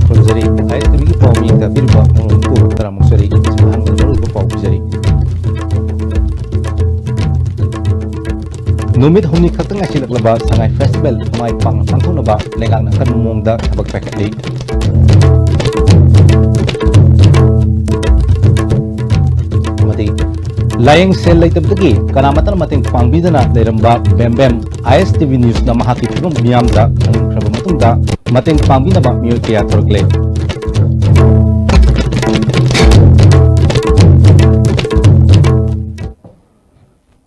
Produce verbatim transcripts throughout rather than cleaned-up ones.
ꯈꯨꯔꯨꯝꯖꯔꯤ꯫ ꯑꯥꯏ S T ꯚꯤꯒꯤ ꯄꯥꯎ ꯃꯤ ꯇꯥꯕꯤꯔꯤꯕ ꯃꯔꯨꯞ ꯄꯨꯝꯅꯃꯛꯄꯨ ꯇꯔꯥꯃꯨꯛ ꯆꯔꯤ꯫ ꯑꯍꯥꯟꯕꯗ ꯃꯔꯨꯑꯣꯏꯕ ꯄꯥꯎ ꯄꯤꯖꯔꯤ꯫ ꯅꯨꯃꯤꯠ ꯍꯨꯝꯅꯤ ꯈꯛꯇ ꯉꯥꯏꯁꯤꯜꯂꯛꯂꯕ ꯁꯉꯥꯏ ꯐꯦꯁꯇꯤꯚꯦꯜ ꯃꯥꯏ ꯄꯥꯛꯅ ꯄꯥꯡꯊꯣꯛꯅꯕ ꯂꯩꯉꯥꯛꯅ ꯑꯀꯟꯕ ꯃꯑꯣꯡꯗ ꯊꯕꯛ ꯄꯥꯏꯈꯠꯂꯤ꯫ ꯑꯃꯗꯤ ꯂꯥꯏꯌꯦꯡ ꯁꯦꯜ ꯂꯩꯇꯕꯗꯒꯤ ꯀꯅꯥꯃꯠꯇꯅ ꯃꯇꯦꯡ ꯄꯥꯡꯕꯤꯗꯅ ꯂꯩꯔꯝꯕ ꯕꯦꯝꯕꯦꯝ ꯑꯥꯏ ꯑꯦꯁ ꯇꯤ ꯚꯤ ꯅ꯭ꯌꯨꯁꯅ ꯃꯍꯥꯛꯀꯤ ꯐꯤꯕꯝ ꯃꯤꯌꯥꯝꯗ ꯈꯪꯍꯟꯈ꯭ꯔꯕ ꯃꯇꯨꯡꯗ ꯃꯇꯦꯡ ꯄꯥꯡꯕꯤꯅꯕ ꯃꯤꯑꯣꯏ ꯀꯌꯥ ꯊꯣꯔꯛꯂꯦ꯫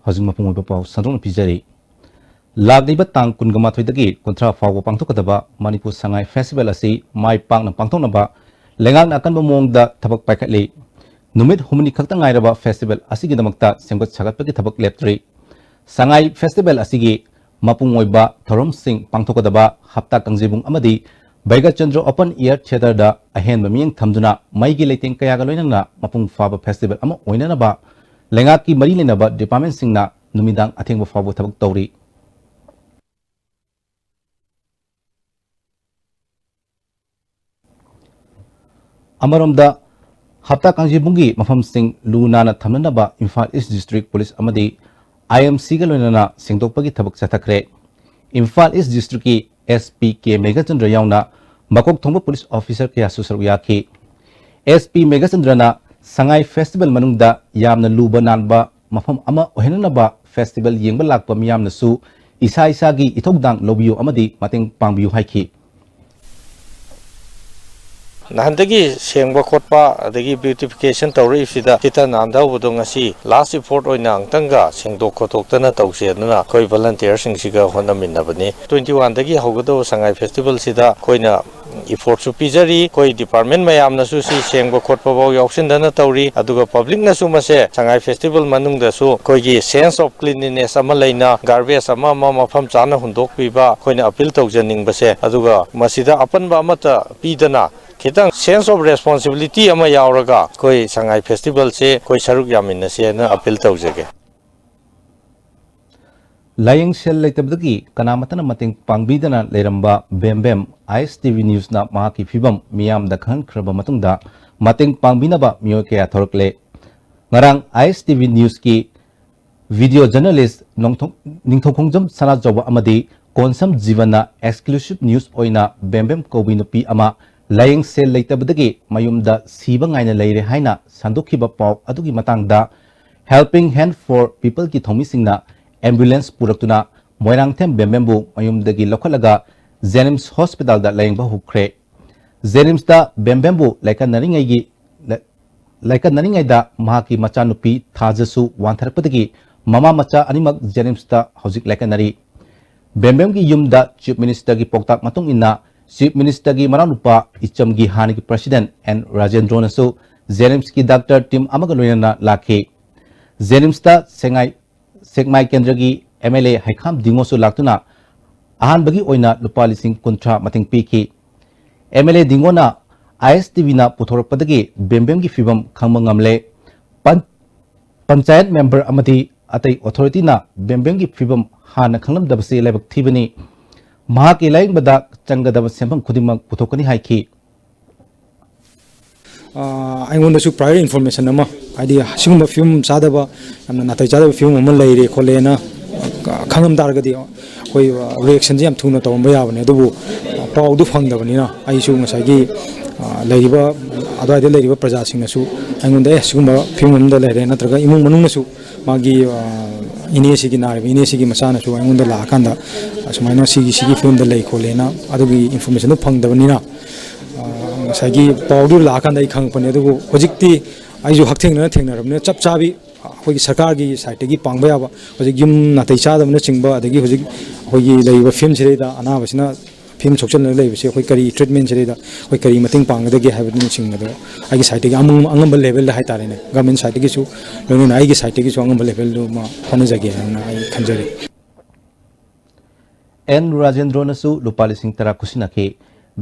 ꯍꯧꯖꯤꯛ ꯃꯄꯨꯡ ꯑꯣꯏꯕ ꯄꯥꯎ ꯁꯟꯗꯣꯛꯅ ꯄꯤꯖꯔꯤ꯫ ꯂꯥꯛꯂꯤꯕ ꯇꯥꯡ ꯀꯨꯟꯒ ꯃꯥꯊꯣꯏꯗꯒꯤ ꯀꯨꯟꯊ꯭ꯔꯥ ꯐꯥꯎꯕ ꯄꯥꯡꯊꯣꯛꯀꯗꯕ ꯃꯅꯤꯄꯨꯔ ꯁꯉꯥꯏ ꯐꯦꯁꯇꯤꯚꯦꯜ ꯑꯁꯤ ꯃꯥꯏ ꯄꯥꯛꯅ ꯄꯥꯡꯊꯣꯛꯅꯕ ꯂꯩꯉꯥꯛꯅ ꯑꯀꯟꯕ ꯃꯑꯣꯡꯗ ꯊꯕꯛ ꯄꯥꯏꯈꯠꯂꯤ꯫ ꯅꯨꯃꯤꯠ ꯍꯨꯝꯅꯤ ꯈꯛꯇ ꯉꯥꯏꯔꯕ ꯐꯦꯁꯇꯤꯚꯦꯜ ꯑꯁꯤꯒꯤꯗꯃꯛꯇ ꯁꯦꯝꯒꯠ ꯁꯥꯒꯠꯄꯒꯤ ꯊꯕꯛ ꯂꯦꯞꯇ꯭ꯔꯤ꯫ ꯁꯉꯥꯏ ꯐꯦꯁꯇꯤꯚꯦꯜ ꯑꯁꯤꯒꯤ ꯃꯄꯨꯡ ꯑꯣꯏꯕ ꯊꯧꯔꯝꯁꯤꯡ ꯄꯥꯡꯊꯣꯛꯀꯗꯕ ꯍꯞꯇꯥ ꯀꯥꯡꯖꯩꯕꯨꯡ ꯑꯃꯗꯤ ꯕꯩꯒꯆꯟꯗ꯭ꯔ ꯑꯣꯄꯟ ꯏꯌꯥꯔ ꯊꯤꯌꯦꯇꯔꯗ ꯑꯍꯦꯟꯕ ꯃꯤꯠꯌꯦꯡ ꯊꯝꯗꯨꯅ ꯃꯩꯒꯤ ꯂꯩꯇꯦꯡ ꯀꯌꯥꯒ ꯂꯣꯏꯅꯅ ꯃꯄꯨꯡ ꯐꯥꯕ ꯐꯦꯁꯇꯤꯚꯦꯜ ꯑꯃ ꯑꯣꯏꯅꯅꯕ ꯂꯩꯉꯥꯛꯀꯤ ꯃꯔꯤ ꯂꯩꯅꯕ ꯗꯤꯄꯥꯔꯠꯃꯦꯟꯁꯤꯡꯅ ꯅꯨꯃꯤꯗꯥꯡ ꯑꯊꯦꯡꯕ ꯐꯥꯎꯕ ꯊꯕꯛ ꯇꯧꯔꯤ꯫ ꯑꯃꯔꯣꯝꯗ, ꯍꯞꯇꯥ ꯀꯥꯡꯖꯩꯕꯨꯡꯒꯤ ꯃꯐꯝꯁꯤꯡ ꯂꯨ ꯅꯥꯟꯅ ꯊꯝꯅꯅꯕ ꯏꯝꯐꯥꯜ ꯏꯁ ꯗꯤꯁꯇ꯭ꯔꯤꯛ ꯄꯨꯂꯤꯁ ꯑꯃꯗꯤ ꯑꯥꯏ ꯑꯦꯝ ꯁꯤꯒ ꯂꯣꯏꯅꯅ ꯁꯦꯡꯗꯣꯛꯄꯒꯤ ꯊꯕꯛ ꯆꯠꯊꯈ꯭ꯔꯦ꯫ ꯏꯝꯐꯥꯜ ꯏꯁ ꯗꯤꯁꯇ꯭ꯔꯤꯛꯀꯤ ꯑꯦꯁ ꯄꯤ ꯀꯦ ꯃꯦꯘꯆꯟꯗ꯭ꯔ ꯌꯥꯎꯅ ꯃꯀꯣꯛ ꯊꯣꯡꯕ ꯄꯨꯂꯤꯁ ꯑꯣꯐꯤꯁꯔ ꯀꯌꯥꯁꯨ ꯁꯔꯨꯛ ꯌꯥꯈꯤ꯫ ꯑꯦꯁ ꯄꯤ ꯃꯦꯘꯆꯟꯗ꯭ꯔꯅ ꯁꯉꯥꯏ ꯐꯦꯁꯇꯤꯚꯦꯜ ꯃꯅꯨꯡꯗ ꯌꯥꯝꯅ ꯂꯨꯕ ꯅꯥꯟꯕ ꯃꯐꯝ ꯑꯃ ꯑꯣꯏꯍꯟꯅꯅꯕ ꯐꯦꯁꯇꯤꯚꯦꯜ ꯌꯦꯡꯕ ꯂꯥꯛꯄ ꯃꯤꯌꯥꯝꯅꯁꯨ ꯏꯁꯥ ꯏꯁꯥꯒꯤ ꯏꯊꯧꯗꯥꯡ ꯂꯧꯕꯤꯌꯨ ꯑꯃꯗꯤ ꯃꯇꯦꯡ ꯄꯥꯡꯕꯤꯌꯨ ꯍꯥꯏꯈꯤ꯫ ꯅꯍꯥꯟꯗꯒꯤ ꯁꯦꯡꯕ ꯈꯣꯠꯄ ꯑꯗꯒꯤ ꯕ꯭ꯌꯨꯇꯤꯐꯤꯀꯦꯁꯟ ꯇꯧꯔꯛꯏꯕꯁꯤꯗ ꯈꯤꯇ ꯅꯥꯟꯊꯍꯧꯕꯗꯣ ꯉꯁꯤ ꯂꯥꯁ ꯏꯐꯣꯔꯠ ꯑꯣꯏꯅ ꯑꯃꯨꯛꯇꯪꯒ ꯁꯦꯡꯗꯣꯛ ꯈꯣꯠꯇꯣꯛꯇꯅ ꯇꯧꯁꯦꯗꯅ ꯑꯩꯈꯣꯏ ꯚꯣꯂꯟꯇꯤꯌꯔꯁꯤꯡꯁꯤꯒ ꯍꯣꯠꯅꯃꯤꯟꯅꯕꯅꯤ꯫ ꯇ꯭ꯋꯦꯟꯇꯤ ꯋꯥꯟꯗꯒꯤ ꯍꯧꯒꯗꯧꯕ ꯁꯉꯥꯏ ꯐꯦꯁꯇꯤꯚꯦꯜꯁꯤꯗ ꯑꯩꯈꯣꯏꯅ ꯏꯐꯣꯔꯠꯁꯨ ꯄꯤꯖꯔꯤ꯫ ꯑꯩꯈꯣꯏ ꯗꯤꯄꯥꯔꯠꯃꯦꯟ ꯃꯌꯥꯝꯅꯁꯨ ꯁꯤ ꯁꯦꯡꯕ ꯈꯣꯠꯄ ꯐꯥꯎ ꯌꯥꯎꯁꯤꯟꯗꯅ ꯇꯧꯔꯤ꯫ ꯑꯗꯨꯒ ꯄꯕ꯭ꯂꯤꯛꯅꯁꯨ ꯃꯁꯦ ꯁꯉꯥꯏ ꯐꯦꯁꯇꯤꯚꯦꯜ ꯃꯅꯨꯡꯗꯁꯨ ꯑꯩꯈꯣꯏꯒꯤ ꯁꯦꯟꯁ ꯑꯣꯐ ꯀ꯭ꯂꯤꯟꯂꯤꯅꯦꯁ ꯑꯃ ꯂꯩꯅ, ꯒꯥꯔꯕꯦꯖ ꯑꯃ ꯑꯃ ꯃꯐꯝ ꯆꯥꯅ ꯍꯨꯟꯗꯣꯛꯄꯤꯕ ꯑꯩꯈꯣꯏꯅ ꯑꯄꯤꯜ ꯇꯧꯖꯅꯤꯡꯕꯁꯦ꯫ ꯑꯗꯨꯒ ꯃꯁꯤꯗ ꯑꯄꯟꯕ ꯑꯃꯠꯇ ꯄꯤꯗꯅ, ꯈꯤꯇꯪ ꯁꯦꯟꯁ ꯑꯣꯐ ꯔꯦꯁꯄꯣꯟꯁꯤꯕꯤꯂꯤꯇꯤ ꯑꯃ ꯌꯥꯎꯔꯒ ꯑꯩꯈꯣꯏ ꯁꯉꯥꯏ ꯐꯦꯁꯇꯤꯚꯦꯜꯁꯦ ꯑꯩꯈꯣꯏ ꯁꯔꯨꯛ ꯌꯥꯃꯤꯟꯅꯁꯦꯅ ꯑꯄꯤꯜ ꯇꯧꯖꯒꯦ꯫ ꯂꯥꯏꯌꯦꯡ ꯁꯦꯜ ꯂꯩꯇꯕꯗꯒꯤ ꯀꯅꯥꯃꯠꯇꯅ ꯃꯇꯦꯡ ꯄꯥꯡꯕꯤꯗꯅ ꯂꯩꯔꯝꯕ ꯕꯦꯝꯕꯦꯝ, ꯑꯥꯏ ꯑꯦꯁ ꯇꯤ ꯚꯤ ꯅ꯭ꯌꯨꯁꯅ ꯃꯍꯥꯛꯀꯤ ꯐꯤꯕꯝ ꯃꯤꯌꯥꯝꯗ ꯈꯪꯍꯟꯈ꯭ꯔꯕ ꯃꯇꯨꯡꯗ ꯃꯇꯦꯡ ꯄꯥꯡꯕꯤꯅꯕ ꯃꯤꯑꯣꯏ ꯀꯌꯥ ꯊꯣꯔꯛꯂꯦ꯫ ꯉꯔꯥꯡ ꯑꯥꯏ S T V ꯅ꯭ꯌꯨꯁꯀꯤ video journalist ꯅꯣꯡꯊꯣ-, ꯅꯤꯡꯊꯧꯈꯣꯡꯖꯝ ꯁꯅꯥꯖꯥꯎꯕ ꯑꯃꯗꯤ ꯀꯣꯟꯁꯝ ꯖꯤꯕꯟꯅ ꯑꯦꯛꯁꯀ꯭ꯂꯨꯁꯤꯚ ꯅ꯭ꯌꯨꯁ ꯑꯣꯏꯅ ꯕꯦꯝꯕꯦꯝ ꯀꯧꯕꯤ ꯅꯨꯄꯤ ꯑꯃ ꯂꯥꯏꯌꯦꯡ ꯁꯦꯜ ꯂꯩꯇꯕꯗꯒꯤ ꯃꯌꯨꯝꯗ ꯁꯤꯕ ꯉꯥꯏꯅ ꯂꯩꯔꯦ ꯍꯥꯏꯅ ꯁꯟꯗꯣꯛꯈꯤꯕ ꯄꯥꯎ ꯑꯗꯨꯒꯤ ꯃꯇꯥꯡꯗ Helping Hand for Peopleꯒꯤ ꯊꯧꯃꯤꯁꯤꯡꯅ ꯑꯦꯝꯕꯨꯂꯦꯟꯁ ꯄꯨꯔꯛꯇꯨꯅ ꯃꯣꯏꯔꯥꯡꯊꯦꯝ ꯕꯦꯝꯕꯦꯝꯕꯨ ꯃꯌꯨꯝꯗꯒꯤ ꯂꯧꯈꯠꯂꯒ ꯖꯦꯅꯤꯝꯁ ꯍꯣꯁꯄꯤꯇꯥꯜꯗ ꯂꯥꯌꯦꯡꯕ ꯍꯧꯈ꯭ꯔꯦ꯫ ꯖꯦꯅꯤꯝꯁꯇ ꯕꯦꯝꯕꯦꯝꯕꯨ ꯂꯥꯏꯀꯠꯅꯔꯤꯉꯩꯒꯤ, ꯂꯥꯏꯀꯠꯅꯔꯤꯉꯩꯗ ꯃꯍꯥꯛꯀꯤ ꯃꯆꯥꯅꯨꯄꯤ ꯊꯥꯖꯁꯨ ꯋꯥꯟꯊꯔꯛꯄꯗꯒꯤ ꯃꯃꯥ ꯃꯆꯥ ꯑꯅꯤꯃꯛ ꯖꯦꯅꯤꯝꯁꯇ ꯍꯧꯖꯤꯛ ꯂꯥꯏꯀꯠꯅꯔꯤ꯫ ꯕꯦꯝꯕꯦꯝꯒꯤ ꯌꯨꯝꯗ ꯆꯤꯐ ꯃꯤꯅꯤꯁꯇꯔꯒꯤ ꯄꯥꯎꯇꯥꯛ ꯃꯇꯨꯡ ꯏꯟꯅ ꯆꯤꯐ ꯃꯤꯅꯤꯁꯇꯔꯒꯤ ꯃꯅꯥꯎꯅꯨꯄꯥ ꯏꯆꯝꯒꯤ ꯍꯥꯟꯅꯒꯤ ꯄ꯭ꯔꯁꯤꯗꯦꯟꯠ ꯑꯦꯟ ꯔꯥꯖꯦꯟꯗ꯭ꯔꯣꯅꯁꯨ ꯖꯦꯅꯤꯝꯁꯀꯤ ꯗꯥꯛꯇꯔ ꯇꯤꯝ ꯑꯃꯒ ꯂꯣꯏꯅꯅ ꯂꯥꯛꯈꯤ꯫ ꯖꯦꯅꯤꯝꯁꯇ ꯁꯦꯡꯉꯥꯏ-, ꯁꯦꯛꯃꯥꯏ ꯀꯦꯟꯗ꯭ꯔꯒꯤ ꯑꯦꯝ ꯑꯦꯜ ꯑꯦ ꯍꯩꯈꯥꯝ ꯗꯤꯡꯉꯣꯁꯨ ꯂꯥꯛꯇꯨꯅ ꯑꯍꯥꯟꯕꯒꯤ ꯑꯣꯏꯅ ꯂꯨꯄꯥ ꯂꯤꯁꯤꯡ ꯀꯨꯟꯊ꯭ꯔꯥ ꯃꯇꯦꯡ ꯄꯤꯈꯤ꯫ ꯑꯦꯝ ꯑꯦꯜ ꯑꯦ ꯗꯤꯡꯉꯣꯅ ꯑꯥꯏ ꯑꯦꯁ ꯇꯤ ꯚꯤꯅ ꯄꯨꯊꯣꯔꯛꯄꯗꯒꯤ ꯕꯦꯝꯕꯦꯝꯒꯤ ꯐꯤꯕꯝ ꯈꯪꯕ ꯉꯝꯂꯦ꯫ ꯄꯟ-, ꯄꯟꯆꯥꯌꯠ ꯃꯦꯝꯕꯔ ꯑꯃꯗꯤ ꯑꯇꯩ ꯑꯣꯊꯣꯔꯤꯇꯤꯅ ꯕꯦꯝꯕꯦꯝꯒꯤ ꯐꯤꯕꯝ ꯍꯥꯟꯅ ꯈꯪꯂꯝꯗꯕꯁꯤ ꯂꯥꯏꯕꯛ ꯊꯤꯕꯅꯤ꯫ ꯃꯍꯥꯛꯀꯤ ꯂꯥꯌꯦꯡꯕꯗ ꯆꯪꯒꯗꯕ ꯁꯦꯟꯐꯝ ꯈꯨꯗꯤꯡꯃꯛ ꯄꯨꯊꯣꯛꯀꯅꯤ ꯍꯥꯏꯈꯤ꯫ ꯑꯥ, ꯑꯩꯉꯣꯟꯗꯁꯨ prior information ꯑꯃ, ꯍꯥꯏꯗꯤ ꯁꯤꯒꯨꯝꯕ ꯐꯤꯕꯝ ꯆꯥꯗꯕ, ꯌꯥꯝꯅ ꯅꯥꯇꯩ ꯆꯥꯗꯕ ꯐꯤꯕꯝ ꯑꯃ ꯂꯩꯔꯦ ꯈꯣꯠꯂꯦꯅ ꯈꯪꯉꯝ ꯇꯥꯔꯒꯗꯤ ꯑꯩꯈꯣꯏ, ꯑ, reactionꯁꯦ ꯌꯥꯝ ꯊꯨꯅ ꯇꯧꯔꯝꯕ ꯌꯥꯕꯅꯦ꯫ ꯑꯗꯨꯕꯨ, ꯑ, ꯄꯥꯎꯗꯨ ꯐꯪꯗꯕꯅꯤꯅ ꯑꯩꯁꯨ ꯉꯁꯥꯏꯒꯤ, ꯑ, ꯂꯩꯔꯤꯕ, ꯑꯗꯨꯋꯥꯏꯗ ꯂꯩꯔꯤꯕ ꯄ꯭ꯔꯖꯥꯁꯤꯡꯅꯁꯨ ꯑꯩꯉꯣꯟꯗ, "ꯑꯦ, ꯁꯤꯒꯨꯝꯕ ꯐꯤꯕꯝ ꯑꯃꯗ ꯂꯩꯔꯦ", ꯅꯠꯇ꯭ꯔꯒ ꯏꯃꯨꯡ ꯃꯅꯨꯡꯅꯁꯨ ꯃꯥꯒꯤ, ꯑ, ꯏꯅꯦꯁꯤꯒꯤ, ꯅꯥꯔꯤꯕ ꯏꯅꯦꯁꯤꯒꯤ ꯃꯆꯥꯅꯁꯨ ꯑꯩꯉꯣꯟꯗ ꯂꯥꯛꯑꯀꯥꯟꯗ, "ꯑꯁꯨꯃꯥꯏꯅ ꯁꯤꯒꯤ, ꯁꯤꯒꯤ ꯐꯤꯕꯝꯗ ꯂꯩ" ꯈꯣꯠꯂꯦꯅ ꯑꯗꯨꯒꯤ informationꯗꯨ ꯐꯪꯗꯕꯅꯤꯅ, ꯑ, ꯉꯁꯥꯏꯒꯤ ꯄꯥꯎꯗꯨ ꯂꯥꯛꯑꯀꯥꯟꯗ ꯑꯩ ꯈꯪꯉꯛꯄꯅꯦ꯫ ꯑꯗꯨꯕꯨ ꯍꯧꯖꯤꯛꯇꯤ ꯑꯩꯁꯨ ꯍꯛꯊꯦꯡꯅꯅ ꯊꯦꯡꯅꯔꯕꯅꯤꯅ ꯆꯞ ꯆꯥꯕꯤ ꯑꯩꯈꯣꯏꯒꯤ ꯁꯔꯀꯥꯔꯒꯤ sideꯇꯒꯤ ꯄꯥꯡꯕ ꯌꯥꯕ, ꯍꯧꯖꯤꯛ ꯌꯨꯝ ꯅꯥꯇꯩ ꯆꯥꯗꯕꯅꯆꯤꯡꯕ, ꯑꯗꯒꯤ ꯍꯧꯖꯤꯛ ꯑꯩꯈꯣꯏꯒꯤ ꯂꯩꯔꯤꯕ ꯐꯤꯕꯝꯁꯤꯗꯩꯗ ꯑꯅꯥꯕꯁꯤꯅ ꯁꯤꯝ ꯁꯣꯛꯆꯟꯅ ꯂꯩꯕꯁꯦ ꯑꯩꯈꯣꯏ ꯀꯔꯤ ꯇ꯭ꯔꯤꯠꯃꯦꯟꯁꯤꯗ ꯑꯩꯈꯣꯏ ꯀꯔꯤ ꯃꯇꯦꯡ ꯄꯥꯡꯒꯗꯒꯦ ꯍꯥꯏꯕꯅꯆꯤꯡꯕꯗꯣ ꯑꯩꯒꯤ ꯁꯥꯏꯠꯇꯒꯤ ꯑꯃ-, ꯑꯉꯝꯕ ꯂꯦꯚꯦꯜꯗ ꯍꯥꯏꯇꯥꯔꯦꯅꯦ, ꯒꯚꯔꯟꯃꯦꯟꯠ ꯁꯥꯏꯠꯇꯒꯤꯁꯨ, ꯂꯣꯏꯅꯅ ꯑꯩꯒꯤ ꯁꯥꯏꯠꯇꯒꯤꯁꯨ ꯑꯉꯝꯕ ꯂꯦꯚꯦꯜꯗꯨ ꯑꯃ ꯍꯣꯠꯅꯖꯒꯦ ꯍꯥꯏꯅ ꯑꯩ ꯈꯟꯖꯔꯤ꯫ ꯑꯦꯟ ꯔꯥꯖꯦꯟꯗ꯭ꯔꯣꯅꯁꯨ ꯂꯨꯄꯥ ꯂꯤꯁꯤꯡ ꯇꯔꯥ ꯈꯨꯠꯁꯤꯟꯅꯈꯤ꯫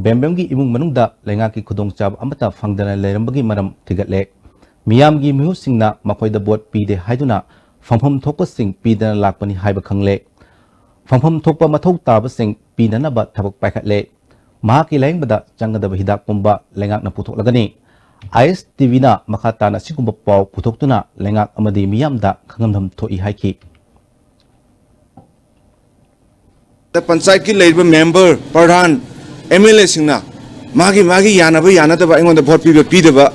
ꯕꯦꯝꯕꯦꯝꯒꯤ ꯏꯃꯨꯡ ꯃꯅꯨꯡꯗ ꯂꯩꯉꯥꯛꯀꯤ ꯈꯨꯗꯣꯡꯆꯥꯕ ꯑꯃꯠꯇ ꯐꯪꯗꯅ ꯂꯩꯔꯝꯕꯒꯤ ꯃꯔꯝ ꯊꯤꯒꯠꯂꯦ꯫ ꯃꯤꯌꯥꯝꯒꯤ ꯃꯤꯍꯨꯠꯁꯤꯡꯅ ꯃꯈꯣꯏꯗ ꯚꯣꯠ ꯄꯤꯗꯦ ꯍꯥꯏꯗꯨꯅ ꯐꯪꯐꯝ ꯊꯣꯛꯄꯁꯤꯡ ꯄꯤꯗꯅ ꯂꯥꯛꯄꯅꯤ ꯍꯥꯏꯕ ꯈꯪꯂꯦ꯫ ꯐꯪꯐꯝ ꯊꯣꯛꯄ ꯃꯊꯧ ꯇꯥꯕꯁꯤꯡ ꯄꯤꯅꯅꯕ ꯊꯕꯛ ꯄꯥꯏꯈꯠꯂꯦ꯫ ꯃꯍꯥꯛꯀꯤ ꯂꯥꯌꯦꯡꯕꯗ ꯆꯪꯒꯗꯕ ꯍꯤꯗꯥꯛ ꯄꯨꯝꯕ ꯂꯩꯉꯥꯛꯅ ꯄꯨꯊꯣꯛꯂꯒꯅꯤ꯫ ꯑꯥꯏ ꯑꯦꯁ ꯇꯤ ꯚꯤꯅ ꯃꯈꯥ ꯇꯥꯅ ꯑꯁꯤꯒꯨꯝꯕ ꯄꯥꯎ ꯄꯨꯊꯣꯛꯇꯨꯅ ꯂꯩꯉꯥꯛ ꯑꯃꯗꯤ ꯃꯤꯌꯥꯝꯗ ꯈꯪꯍꯟꯐꯝ ꯊꯣꯛꯏ ꯍꯥꯏꯈꯤ꯫ ꯄꯟꯆꯥꯌꯠꯀꯤ ꯂꯩꯔꯤꯕ ꯃꯦꯝꯕꯔ, ꯄ꯭ꯔꯙꯥꯟ, ꯑꯦꯝ ꯑꯦꯜ ꯑꯦꯁꯤꯡꯅ ꯃꯥꯒꯤ, ꯃꯥꯒꯤ ꯌꯥꯅꯕ ꯌꯥꯅꯗꯕ, ꯑꯩꯉꯣꯟꯗ ꯚꯣꯠ ꯄꯤꯕ ꯄꯤꯗꯕ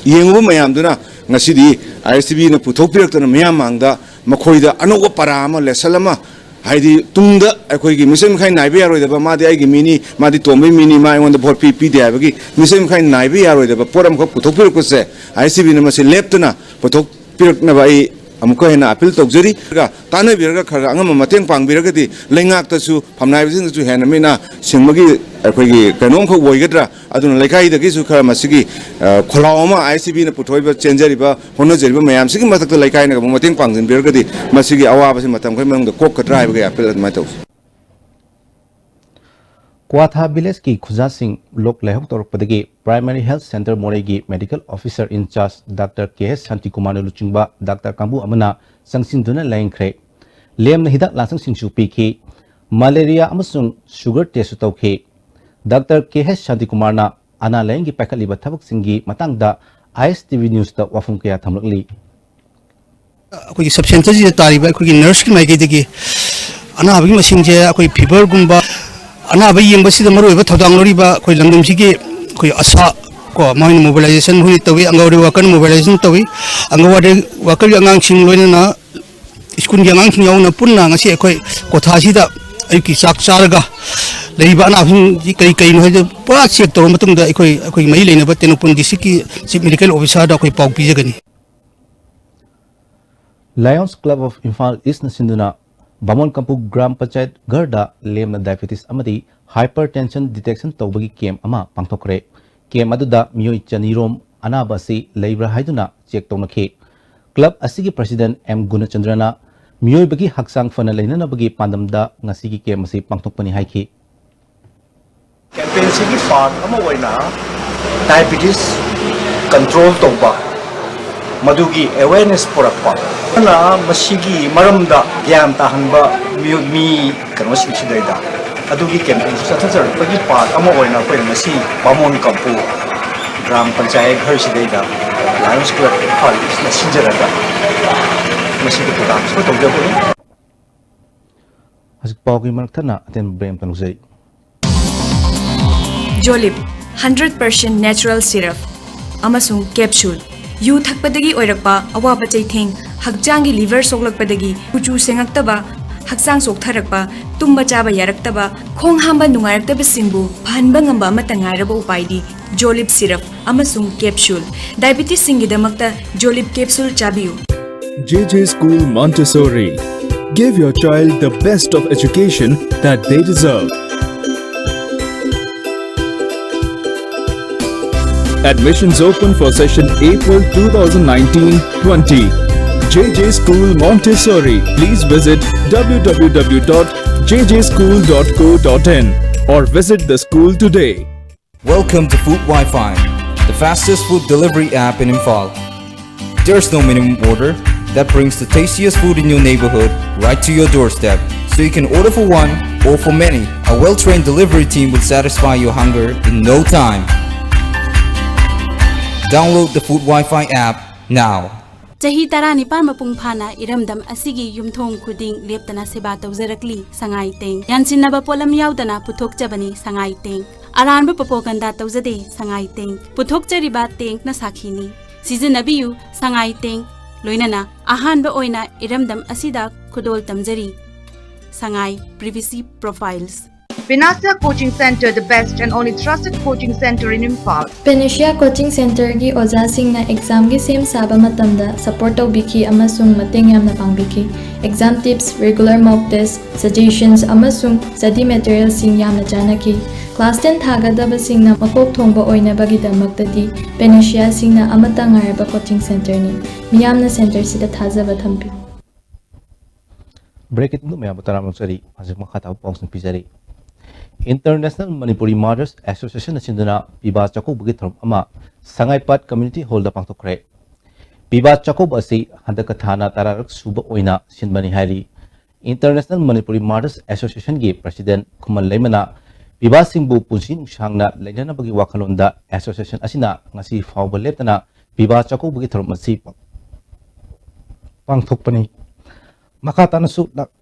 ꯌꯦꯡꯉꯨꯕ ꯃꯌꯥꯝꯗꯨꯅ ꯉꯁꯤꯗꯤ ꯑꯥꯏ ꯑꯦꯁ ꯇꯤ ꯚꯤꯅ ꯄꯨꯊꯣꯛꯄꯤꯔꯛꯇꯅ ꯃꯤꯌꯥꯝ ꯃꯥꯡꯗ ꯃꯈꯣꯏꯗ ꯑꯅꯧꯕ ꯄꯔꯥ ꯑꯃ, ꯂꯦꯁꯟ ꯑꯃ, ꯍꯥꯏꯗꯤ ꯇꯨꯡꯗ ꯑꯩꯈꯣꯏꯒꯤ ꯃꯤꯆꯪ ꯃꯤꯈꯥꯏ ꯅꯥꯏꯕ ꯌꯥꯔꯣꯏꯗꯕ, ꯃꯥꯗꯤ ꯑꯩꯒꯤ ꯃꯤꯅꯤ, ꯃꯥꯗꯤ ꯇꯣꯝꯕꯒꯤ ꯃꯤꯅꯤ, ꯃꯥ ꯑꯩꯉꯣꯟꯗ ꯚꯣꯠ ꯄꯤ ꯄꯤꯗꯦ ꯍꯥꯏꯕꯒꯤ ꯃꯤꯆꯪ ꯃꯤꯈꯥꯏ ꯅꯥꯏꯕ ꯌꯥꯔꯣꯏꯗꯕ ꯄꯣꯠ ꯑꯃꯈꯛ ꯄꯨꯊꯣꯛꯄꯤꯔꯛꯄꯁꯦ ꯑꯥꯏ ꯑꯦꯁ ꯇꯤ ꯚꯤꯅ ꯃꯁꯤ ꯂꯦꯞꯇꯅ ꯄꯨꯊꯣꯛꯄꯤꯔꯛꯅꯕ ꯑꯩ ꯑꯃꯨꯛꯀ ꯍꯦꯟꯅ ꯑꯄꯤꯜ ꯇꯧꯖꯔꯤ꯫ ꯇꯥꯟꯅꯕꯤꯔꯒ ꯈꯔ ꯈꯔ ꯑꯉꯝꯕ ꯃꯇꯦꯡ ꯄꯥꯡꯕꯤꯔꯒꯗꯤ ꯂꯩꯉꯥꯛꯇꯁꯨ, ꯐꯝꯅꯥꯏꯕꯁꯤꯡꯗꯁꯨ ꯍꯦꯟꯅ ꯃꯤꯠꯅ ꯁꯤꯡꯕꯒꯤ ꯑꯩꯈꯣꯏꯒꯤ ꯀꯩꯅꯣꯝꯈꯛ ꯑꯣꯏꯒꯗ꯭ꯔꯥ? ꯑꯗꯨꯅ ꯂꯩꯀꯥꯏꯗꯒꯤꯁꯨ ꯈꯔ ꯃꯁꯤꯒꯤ, ꯑ, ꯈꯣꯜꯂꯥꯎ ꯑꯃ ꯑꯥꯏ ꯑꯦꯁ ꯇꯤ ꯚꯤꯅ ꯄꯨꯊꯣꯛꯏꯕ, ꯆꯦꯟꯖꯔꯤꯕ, ꯍꯣꯠꯅꯖꯔꯤꯕ ꯃꯌꯥꯝꯁꯤꯒꯤ ꯃꯊꯛꯇ ꯂꯩꯀꯥꯏꯅꯒ ꯑꯃꯨꯛ ꯃꯇꯦꯡ ꯄꯥꯡꯁꯤꯟꯕꯤꯔꯒꯗꯤ ꯃꯁꯤꯒꯤ ꯑꯋꯥꯕꯁꯤ ꯃꯇꯝ ꯈꯔꯒꯤ ꯃꯅꯨꯡꯗ ꯀꯣꯛꯀꯗ꯭ꯔꯥ ꯍꯥꯏꯕꯒꯤ ꯑꯄꯤꯜ ꯑꯗꯨꯃꯥꯏꯅ ꯇꯧꯖꯩ꯫ ꯀ꯭ꯋꯥꯊꯥ ꯚꯤꯂꯦꯖꯀꯤ ꯈꯨꯖꯥꯁꯤꯡ ꯂꯣꯛ ꯂꯥꯏꯍꯧ ꯇꯧꯔꯛꯄꯗꯒꯤ ꯄ꯭ꯔꯥꯏꯃꯥꯔꯤ ꯍꯦꯜꯊ ꯁꯦꯟꯇꯔ ꯃꯣꯔꯦꯒꯤ ꯃꯦꯗꯤꯀꯦꯜ ꯑꯣꯐꯤꯁꯔ ꯏꯟꯆꯥꯔꯖ ꯗꯥꯛꯇꯔ ꯀꯦ ꯑꯦꯁ ꯁꯥꯟꯇꯤꯀꯨꯃꯥꯔꯅ ꯂꯨꯆꯤꯡꯕ ꯗꯥꯛꯇꯔ ꯀꯥꯡꯕꯨ ꯑꯃꯅ ꯆꯪꯁꯤꯟꯗꯨꯅ ꯂꯥꯌꯦꯡꯈ꯭ꯔꯦ꯫ ꯂꯦꯝꯅ ꯍꯤꯗꯥꯛ ꯂꯥꯡꯊꯛꯁꯤꯡꯁꯨ ꯄꯤꯈꯤ꯫ ꯃꯂꯦꯔꯤꯌꯥ ꯑꯃꯁꯨꯡ ꯁꯨꯒꯔ ꯇꯦꯁꯁꯨ ꯇꯧꯈꯤ꯫ ꯗꯥꯛꯇꯔ ꯀꯦ ꯑꯦꯁ ꯁꯥꯟꯇꯤꯀꯨꯃꯥꯔꯅ ꯑꯅꯥ ꯂꯥꯌꯦꯡꯒꯤ ꯄꯥꯏꯈꯠꯂꯤꯕ ꯊꯕꯛꯁꯤꯡꯒꯤ ꯃꯇꯥꯡꯗ ꯑꯥꯏ ꯑꯦꯁ ꯇꯤ ꯚꯤ ꯅ꯭ꯌꯨꯁꯇ ꯋꯥꯐꯝ ꯀꯌꯥ ꯊꯝꯂꯛꯂꯤ꯫ ꯑꯩꯈꯣꯏꯒꯤ ꯁꯕ ꯁꯦꯟꯇꯔꯁꯤꯗ ꯇꯥꯔꯤꯕ ꯑꯩꯈꯣꯏꯒꯤ ꯅꯔꯁꯀꯤ ꯃꯥꯏꯀꯩꯗꯒꯤ ꯑꯅꯥꯕꯒꯤ ꯃꯁꯤꯡꯁꯦ ꯑꯩꯈꯣꯏ ꯐꯤꯚꯔꯒꯨꯝꯕ, ꯑꯅꯥꯕ ꯌꯦꯡꯕꯁꯤꯗ ꯃꯔꯨꯑꯣꯏꯕ ꯊꯧꯗꯥꯡ ꯂꯧꯔꯤꯕ ꯑꯩꯈꯣꯏ ꯂꯝꯗꯝꯁꯤꯒꯤ ꯑꯩꯈꯣꯏ ꯑꯁꯥ ꯀꯣ, ꯃꯈꯣꯏꯅ ꯃꯣꯕꯤꯂꯥꯏꯖꯦꯁꯟ ꯑꯩꯈꯣꯏꯅ ꯇꯧꯏ, ꯑꯪꯒꯟꯋꯥꯗꯤ ꯋꯥꯀꯔꯅ ꯃꯣꯕꯤꯂꯥꯏꯖꯦꯁꯟ ꯇꯧꯏ꯫ ꯑꯪꯒꯟꯋꯥꯗꯤ ꯋꯥꯀꯔꯒꯤ ꯑꯉꯥꯡꯁꯤꯡ ꯂꯣꯏꯅꯅ ꯁ꯭ꯀꯨꯜꯒꯤ ꯑꯉꯥꯡꯁꯤꯡ ꯌꯥꯎꯅ ꯄꯨꯟꯅ ꯉꯁꯤ ꯑꯩꯈꯣꯏ ꯀꯣꯊꯥꯁꯤꯗ ꯑꯌꯨꯛꯀꯤ ꯆꯥꯛ ꯆꯥꯔꯒ ꯂꯩꯔꯤꯕ ꯑꯅꯥꯕꯁꯤꯡꯁꯤ ꯀꯔꯤ ꯀꯔꯤꯅꯣ ꯍꯥꯏꯗꯣ ꯄꯨꯔꯥ ꯆꯦꯛ ꯇꯧꯔꯕ ꯃꯇꯨꯡꯗ ꯑꯩꯈꯣꯏ, ꯑꯩꯈꯣꯏꯒꯤ ꯃꯔꯤ ꯂꯩꯅꯕ ꯇꯦꯡꯅꯧꯄꯜ ꯗꯤꯁꯇ꯭ꯔꯤꯛꯀꯤ ꯆꯤꯐ ꯃꯦꯗꯤꯀꯦꯜ ꯑꯣꯐꯤꯁꯥꯔꯗ ꯑꯩꯈꯣꯏ ꯄꯥꯎ ꯄꯤꯖꯒꯅꯤ꯫ ꯂꯥꯌꯣꯟꯁ ꯀ꯭ꯂꯕ ꯑꯣꯐ ꯏꯝꯐꯥꯜ ꯏꯁꯅ ꯁꯤꯟꯗꯨꯅ ꯕꯥꯃꯣꯟ ꯀꯝꯄꯨ ꯒ꯭ꯔꯥꯝ ꯄꯟꯆꯥꯌꯠ ꯘꯔꯗ ꯂꯦꯝꯅ diabetes ꯑꯃꯗꯤ hypertension detection ꯇꯧꯕꯒꯤ camp ꯑꯃ ꯄꯥꯡꯊꯣꯛꯈ꯭ꯔꯦ꯫ Camp ꯑꯗꯨꯗ ꯃꯤꯑꯣꯏ ꯆꯅꯤꯔꯣꯝ ꯑꯅꯥꯕ ꯑꯁꯤ ꯂꯩꯕ꯭ꯔꯥ ꯍꯥꯏꯗꯨꯅ check ꯇꯧꯅꯈꯤ꯫ Club ꯑꯁꯤꯒꯤ president ꯑꯦꯝ ꯒꯨꯅꯆꯟꯗ꯭ꯔꯅ ꯃꯤꯑꯣꯏꯕꯒꯤ ꯍꯛꯆꯥꯡ ꯐꯅ ꯂꯩꯅꯅꯕꯒꯤ ꯄꯥꯟꯗꯝꯗ ꯉꯁꯤꯒꯤ camp ꯑꯁꯤ ꯄꯥꯡꯊꯣꯛꯄꯅꯤ ꯍꯥꯏꯈꯤ꯫ Campaign ꯑꯁꯤꯒꯤ part ꯑꯃ ꯑꯣꯏꯅ diabetes control ꯇꯧꯕ, ꯃꯗꯨꯒꯤ awareness ꯄꯨꯔꯛꯄ, ꯑꯗꯨꯅ ꯃꯁꯤꯒꯤ ꯃꯔꯝꯗ ꯒ꯭ꯌꯥꯟ ꯇꯥꯍꯟꯕ ꯃꯤꯑꯣ-, ꯃꯤ ꯀꯩꯅꯣꯁꯤꯡꯁꯤꯗꯩꯗ ꯑꯗꯨꯒꯤ campaign ꯆꯠꯊꯖꯔꯛꯄꯒꯤ part ꯑꯃ ꯑꯣꯏꯅ ꯑꯩꯈꯣꯏꯅ ꯉꯁꯤ ꯕꯥꯃꯣꯟ ꯀꯝꯄꯨ ꯒ꯭ꯔꯥꯝ ꯄꯟꯆꯥꯌꯠ ꯘꯔꯁꯤꯗꯩꯗ Lions Club ꯏꯝꯐꯥꯜ ꯏꯁꯅ ꯁꯤꯟꯖꯔꯒ ꯃꯁꯤꯒꯤ program ꯑꯁꯤ ꯇꯧꯖꯕꯅꯤ꯫ ꯍꯧꯖꯤꯛ ꯄꯥꯎꯒꯤ ꯃꯔꯛ ꯊꯠꯅ ꯑꯇꯦꯟꯕ break ꯑꯃꯇ ꯂꯧꯖꯩ꯫ Jolib, hundred percent natural syrup ꯑꯃꯁꯨꯡ capsule꯫ ꯌꯨ ꯊꯛꯄꯗꯒꯤ ꯑꯣꯏꯔꯛꯄ ꯑꯋꯥꯕ ꯆꯩꯊꯦꯡ, ꯍꯛꯆꯥꯡꯒꯤ liver ꯁꯣꯛꯂꯛꯄꯗꯒꯤ ꯀꯨꯆꯨ ꯁꯦꯡꯉꯛꯇꯕ, ꯍꯛꯆꯥꯡ ꯆꯣꯛꯊꯔꯛꯄ, ꯇꯨꯝꯕ ꯆꯥꯕ ꯌꯥꯔꯛꯇꯕ, ꯈꯣꯡ ꯍꯥꯝꯕ ꯅꯨꯡꯉꯥꯏꯔꯛꯇꯕꯁꯤꯡꯕꯨ ꯐꯍꯟꯕ ꯉꯝꯕ ꯑꯃꯠꯇ ꯉꯥꯏꯔꯕ ꯎꯄꯥꯏꯗꯤ Jolib syrup ꯑꯃꯁꯨꯡ capsule꯫ Diabetesꯁꯤꯡꯒꯤꯗꯃꯛꯇ Jolib capsule ꯆꯥꯕꯤꯌꯨ꯫ J J School Montessori. Give your child the best of education that they deserve. Admissions open for session April two thousand nineteen twenty. J J School Montessori. Please visit w w w dot j j school dot co dot in or visit the school today. Welcome to Food Wi-Fi, the fastest food delivery app in Imphal. There's no minimum order. That brings the tastiest food in your neighborhood right to your doorstep. So you can order for one or for many. A well-trained delivery team will satisfy your hunger in no time. Download the Food Wi-Fi app now. ꯆꯍꯤ ꯇꯔꯥꯅꯤꯄꯥꯟ ꯃꯄꯨꯡ ꯐꯥꯅ ꯏꯔꯝꯗꯝ ꯑꯁꯤꯒꯤ ꯌꯨꯝꯊꯣꯡ ꯈꯨꯗꯤꯡ ꯂꯦꯞꯇꯅ ꯁꯦꯕꯥ ꯇꯧꯖꯔꯛꯂꯤ ꯁꯉꯥꯏ ꯇꯦꯡ꯫ ꯌꯥꯟꯁꯤꯟꯅꯕ ꯄꯣꯠꯂꯝ ꯌꯥꯎꯗꯅ ꯄꯨꯊꯣꯛꯆꯕꯅꯤ ꯁꯉꯥꯏ ꯇꯦꯡ꯫ ꯑꯔꯥꯟꯕ propaganda ꯇꯧꯖꯗꯦ ꯁꯉꯥꯏ ꯇꯦꯡ꯫ ꯄꯨꯊꯣꯛꯆꯔꯤꯕ ꯇꯦꯡꯅ ꯁꯥꯈꯤꯅꯤ꯫ ꯁꯤꯖꯤꯟꯅꯕꯤꯌꯨ ꯁꯉꯥꯏ ꯇꯦꯡ꯫ ꯂꯣꯏꯅꯅ ꯑꯍꯥꯟꯕ ꯑꯣꯏꯅ ꯏꯔꯝꯗꯝ ꯑꯁꯤꯗ ꯈꯨꯗꯣꯜ ꯇꯝꯖꯔꯤ ꯁꯉꯥꯏ Privacy Profiles꯫ Panacea Coaching Center, the best and only trusted coaching center in Imphal. Panacea Coaching Centerꯒꯤ ꯑꯣꯖꯥꯁꯤꯡꯅ ꯑꯦꯛꯖꯥꯝꯒꯤ ꯁꯦꯝ ꯁꯥꯕ ꯃꯇꯝꯗ ꯁꯄꯣꯔꯠ ꯇꯧꯕꯤꯈꯤ ꯑꯃꯁꯨꯡ ꯃꯇꯦꯡ ꯌꯥꯝꯅ ꯄꯥꯡꯕꯤꯈꯤ꯫ ꯑꯦꯛꯖꯥꯝ ꯇꯤꯞꯁ, ꯔꯤꯒꯨꯂꯔ ꯃꯣꯛ ꯇꯦꯁ, ꯁꯖꯦꯁꯟꯁ ꯑꯃꯁꯨꯡ ꯁ꯭ꯇꯗꯤ ꯃꯦꯇꯔꯤꯌꯦꯜꯁꯤꯡ ꯌꯥꯝꯅ ꯆꯥꯟꯅꯈꯤ꯫ ꯀ꯭ꯂꯥꯁ ꯇꯦꯟ ꯊꯥꯒꯗꯕꯁꯤꯡꯅ ꯃꯀꯣꯛ ꯊꯣꯡꯕ ꯑꯣꯏꯅꯕꯒꯤꯗꯃꯛꯇꯗꯤ ꯄꯦꯅꯦꯁꯤꯌꯥꯁꯤꯡꯅ ꯑꯃꯠꯇ ꯉꯥꯏꯔꯕ ꯀꯣꯆꯤꯡ ꯁꯦꯟꯇꯔꯅꯤ꯫ ꯃꯤꯌꯥꯝꯅ ꯁꯦꯟꯇꯔꯁꯤꯗ ꯊꯥꯖꯕ ꯊꯝꯕꯤꯌꯨ꯫ ꯕ꯭ꯔꯦꯛꯀꯤ ꯇꯨꯡꯗ ꯃꯌꯥꯝꯕꯨ ꯇꯔꯥꯝꯅ ꯑꯣꯛꯆꯔꯤ꯫ ꯍꯧꯖꯤꯛ ꯃꯈꯥ ꯇꯥꯕ ꯄꯥꯎꯁꯤꯡ ꯄꯤꯖꯔꯤ꯫ International Manipuri Martyrs Association ꯅ ꯁꯤꯟꯗꯨꯅ ꯄꯤꯕꯥ ꯆꯥꯛꯀꯧꯕꯒꯤ ꯊꯧꯔꯝ ꯑꯃ ꯁꯉꯥꯏꯄꯥꯠ ꯀꯝꯃ꯭ꯌꯨꯅꯤꯇꯤ ꯍꯣꯜꯗ ꯄꯥꯡꯊꯣꯛꯈ꯭ꯔꯦ꯫ ꯄꯤꯕꯥ ꯆꯥꯛꯀꯧꯕ ꯑꯁꯤ ꯍꯟꯗꯛꯀ ꯊꯥꯅ ꯇꯔꯥꯔꯛ ꯁꯨꯕ ꯑꯣꯏꯅ ꯁꯤꯟꯕꯅꯤ ꯍꯥꯏꯔꯤ꯫ International Manipuri Martyrs Association ꯒꯤ ꯄ꯭ꯔꯁꯤꯗꯦꯟ ꯈꯨꯃꯟ ꯂꯩꯃꯅ ꯄꯤꯕꯥꯁꯤꯡꯕꯨ ꯄꯨꯟꯁꯤ ꯅꯨꯡꯁꯥꯡꯅ ꯂꯩꯅꯅꯕꯒꯤ ꯋꯥꯈꯜꯂꯣꯟꯗ ꯑꯦꯁꯣꯁꯤꯌꯦꯁꯟ ꯑꯁꯤꯅ ꯉꯁꯤ ꯐꯥꯎꯕ ꯂꯦꯞꯇꯅ ꯄꯤꯕꯥ ꯆꯥꯛꯀꯧꯕꯒꯤ ꯊꯧꯔꯝ ꯑꯁꯤ ꯄꯥꯡꯊꯣꯛꯄꯅꯤ꯫ ꯃꯈꯥ ꯇꯥꯅꯁꯨ ꯂꯥꯛ-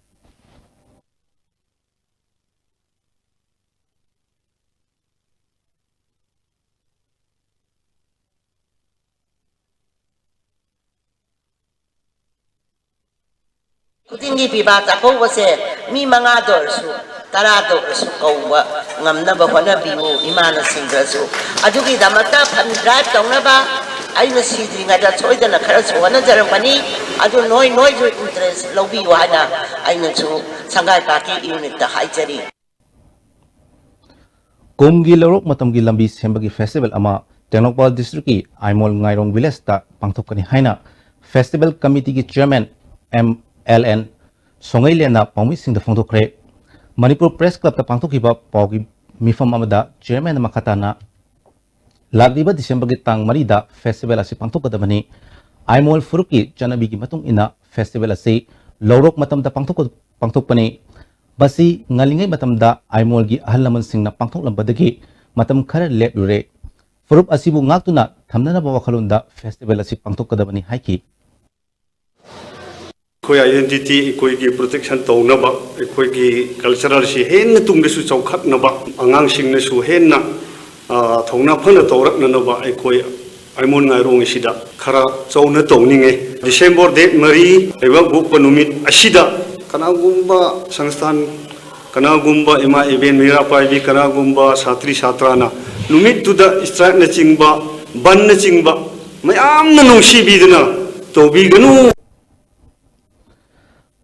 ꯈꯨꯗꯤꯡꯒꯤ ꯄꯤꯕꯥ ꯆꯥꯛꯀꯧꯕꯁꯦ ꯃꯤ ꯃꯉꯥꯗ ꯑꯣꯏꯔꯁꯨ, ꯇꯔꯥꯗ ꯑꯣꯏꯔꯁꯨ ꯀꯧꯕ ꯉꯝꯅꯕ ꯍꯣꯠꯅꯕꯤꯌꯨ꯫ ꯏꯃꯥꯅ ꯁꯤꯡꯗ꯭ꯔꯁꯨ ꯑꯗꯨꯒꯤꯗꯃꯛꯇ ꯐꯟ ꯗ꯭ꯔꯥꯏꯚ ꯇꯧꯅꯕ ꯑꯩꯅ ꯁꯤꯗ꯭ꯔꯤꯉꯩꯗ ꯁꯣꯏꯗꯅ ꯈꯔꯁꯨ ꯍꯣꯠꯅꯖꯔꯝꯒꯅꯤ꯫ ꯑꯗꯨ ꯅꯣꯏ ꯅꯣꯏꯁꯨ ꯏꯟꯇꯔꯦꯁ ꯂꯧꯕꯤꯌꯨ ꯍꯥꯏꯅ ꯑꯩꯅꯁꯨ ꯁꯪꯒꯥꯏ ꯄꯥꯔꯇꯤ ꯌꯨꯅꯤꯠꯇ ꯍꯥꯏꯖꯔꯤ꯫ ꯀꯨꯝꯒꯤ ꯂꯧꯔꯣꯛ ꯃꯇꯝꯒꯤ ꯂꯝꯕꯤ ꯁꯦꯝꯕꯒꯤ ꯐꯦꯁꯇꯤꯚꯦꯜ ꯑꯃ ꯇꯦꯡꯅꯧꯄꯥꯜ ꯗꯤꯁꯇ꯭ꯔꯤꯛꯀꯤ ꯑꯥꯏꯃꯣꯜ ꯉꯥꯏꯔꯣꯡ ꯚꯤꯂꯦꯖꯇ ꯄꯥꯡꯊꯣꯛꯀꯅꯤ ꯍꯥꯏꯅ ꯐꯦꯁꯇꯤꯚꯦꯜ ꯀꯃꯤꯇꯤꯒꯤ ꯆꯤꯌꯔꯃꯦꯟ ꯑꯦꯝ ꯑꯦꯜ ꯑꯦꯟ ꯁꯣꯉꯩꯂꯦꯟꯅ ꯄꯥꯎꯃꯤꯁꯤꯡꯗ ꯐꯣꯡꯗꯣꯛꯈ꯭ꯔꯦ꯫ ꯃꯅꯤꯄꯨꯔ ꯄ꯭ꯔꯦꯁ ꯀ꯭ꯂꯕꯇ ꯄꯥꯡꯊꯣꯛꯈꯤꯕ ꯄꯥꯎꯒꯤ ꯃꯤꯐꯝ ꯑꯃꯗ ꯆꯤꯌꯔꯃꯦꯟꯅ ꯃꯈꯥ ꯇꯥꯅ ꯂꯥꯛꯂꯤꯕ ꯗꯤꯁꯦꯝꯕꯔꯒꯤ ꯇꯥꯡ ꯃꯔꯤꯗ ꯐꯦꯁꯇꯤꯚꯦꯜ ꯑꯁꯤ ꯄꯥꯡꯊꯣꯛꯀꯗꯕꯅꯤ꯫ ꯑꯥꯏꯃꯣꯜ ꯐꯨꯔꯨꯞꯀꯤ ꯆꯠꯅꯕꯤꯒꯤ ꯃꯇꯨꯡ ꯏꯟꯅ ꯐꯦꯁꯇꯤꯚꯦꯜ ꯑꯁꯤ ꯂꯧꯔꯣꯛ ꯃꯇꯝꯗ ꯄꯥꯡꯊꯣꯛꯄ-, ꯄꯥꯡꯊꯣꯛꯄꯅꯤ꯫ ꯃꯁꯤ ꯉꯜꯂꯤꯉꯩ ꯃꯇꯝꯗ ꯑꯥꯏꯃꯣꯜꯒꯤ ꯑꯍꯜ ꯂꯃꯟꯁꯤꯡꯅ ꯄꯥꯡꯊꯣꯛꯂꯝꯕꯗꯒꯤ ꯃꯇꯝ ꯈꯔ ꯂꯦꯞꯂꯨꯔꯦ꯫ ꯐꯨꯔꯨꯞ ꯑꯁꯤꯕꯨ ꯉꯥꯛꯇꯨꯅ ꯊꯝꯅꯅꯕ ꯋꯥꯈꯜꯂꯣꯟꯗ ꯐꯦꯁꯇꯤꯚꯦꯜ ꯑꯁꯤ ꯄꯥꯡꯊꯣꯛꯀꯗꯕꯅꯤ ꯍꯥꯏꯈꯤ꯫ ꯑꯩꯈꯣꯏ ꯑꯥꯏꯗꯦꯟꯇꯤꯇꯤ, ꯑꯩꯈꯣꯏꯒꯤ ꯄ꯭ꯔꯣꯇꯦꯛꯁꯟ ꯇꯧꯅꯕ, ꯑꯩꯈꯣꯏꯒꯤ ꯀꯜꯆꯔꯦꯜꯁꯤ ꯍꯦꯟꯅ ꯇꯨꯡꯗꯁꯨ ꯆꯥꯎꯈꯠꯅꯕ, ꯑꯉꯥꯡꯁꯤꯡꯅꯁꯨ ꯍꯦꯟꯅ, ꯑ, ꯊꯧꯅꯥ ꯐꯅ ꯇꯧꯔꯛꯅꯅꯕ ꯑꯩꯈꯣꯏ ꯑꯥꯏꯃꯣꯜ ꯉꯥꯏꯔꯣꯡ ꯑꯁꯤꯗ ꯈꯔ ꯆꯥꯎꯅ ꯇꯧꯅꯤꯡꯉꯦ꯫ ꯗꯤꯁꯦꯝꯕꯔ ꯗꯦꯠ ꯃꯔꯤ, ꯂꯩꯕꯥꯛꯄꯣꯛꯄ ꯅꯨꯃꯤꯠ ꯑꯁꯤꯗ ꯀꯅꯥꯒꯨꯝꯕ ꯁꯪꯁꯊꯥꯟ ꯀꯅꯥꯒꯨꯝꯕ ꯏꯃꯥ ꯏꯕꯦꯟ ꯃꯤꯔꯥ ꯄꯥꯏꯕꯤ, ꯀꯅꯥꯒꯨꯝꯕ ꯁꯥꯇ꯭ꯔꯤ ꯁꯥꯇ꯭ꯔꯥꯅ ꯅꯨꯃꯤꯠꯇꯨꯗ strikeꯅꯆꯤꯡꯕ, ꯕꯟꯅꯆꯤꯡꯕ ꯃꯌꯥꯝꯅ ꯅꯨꯡꯁꯤꯕꯤꯗꯨꯅ ꯇꯧꯕꯤꯒꯅꯨ꯫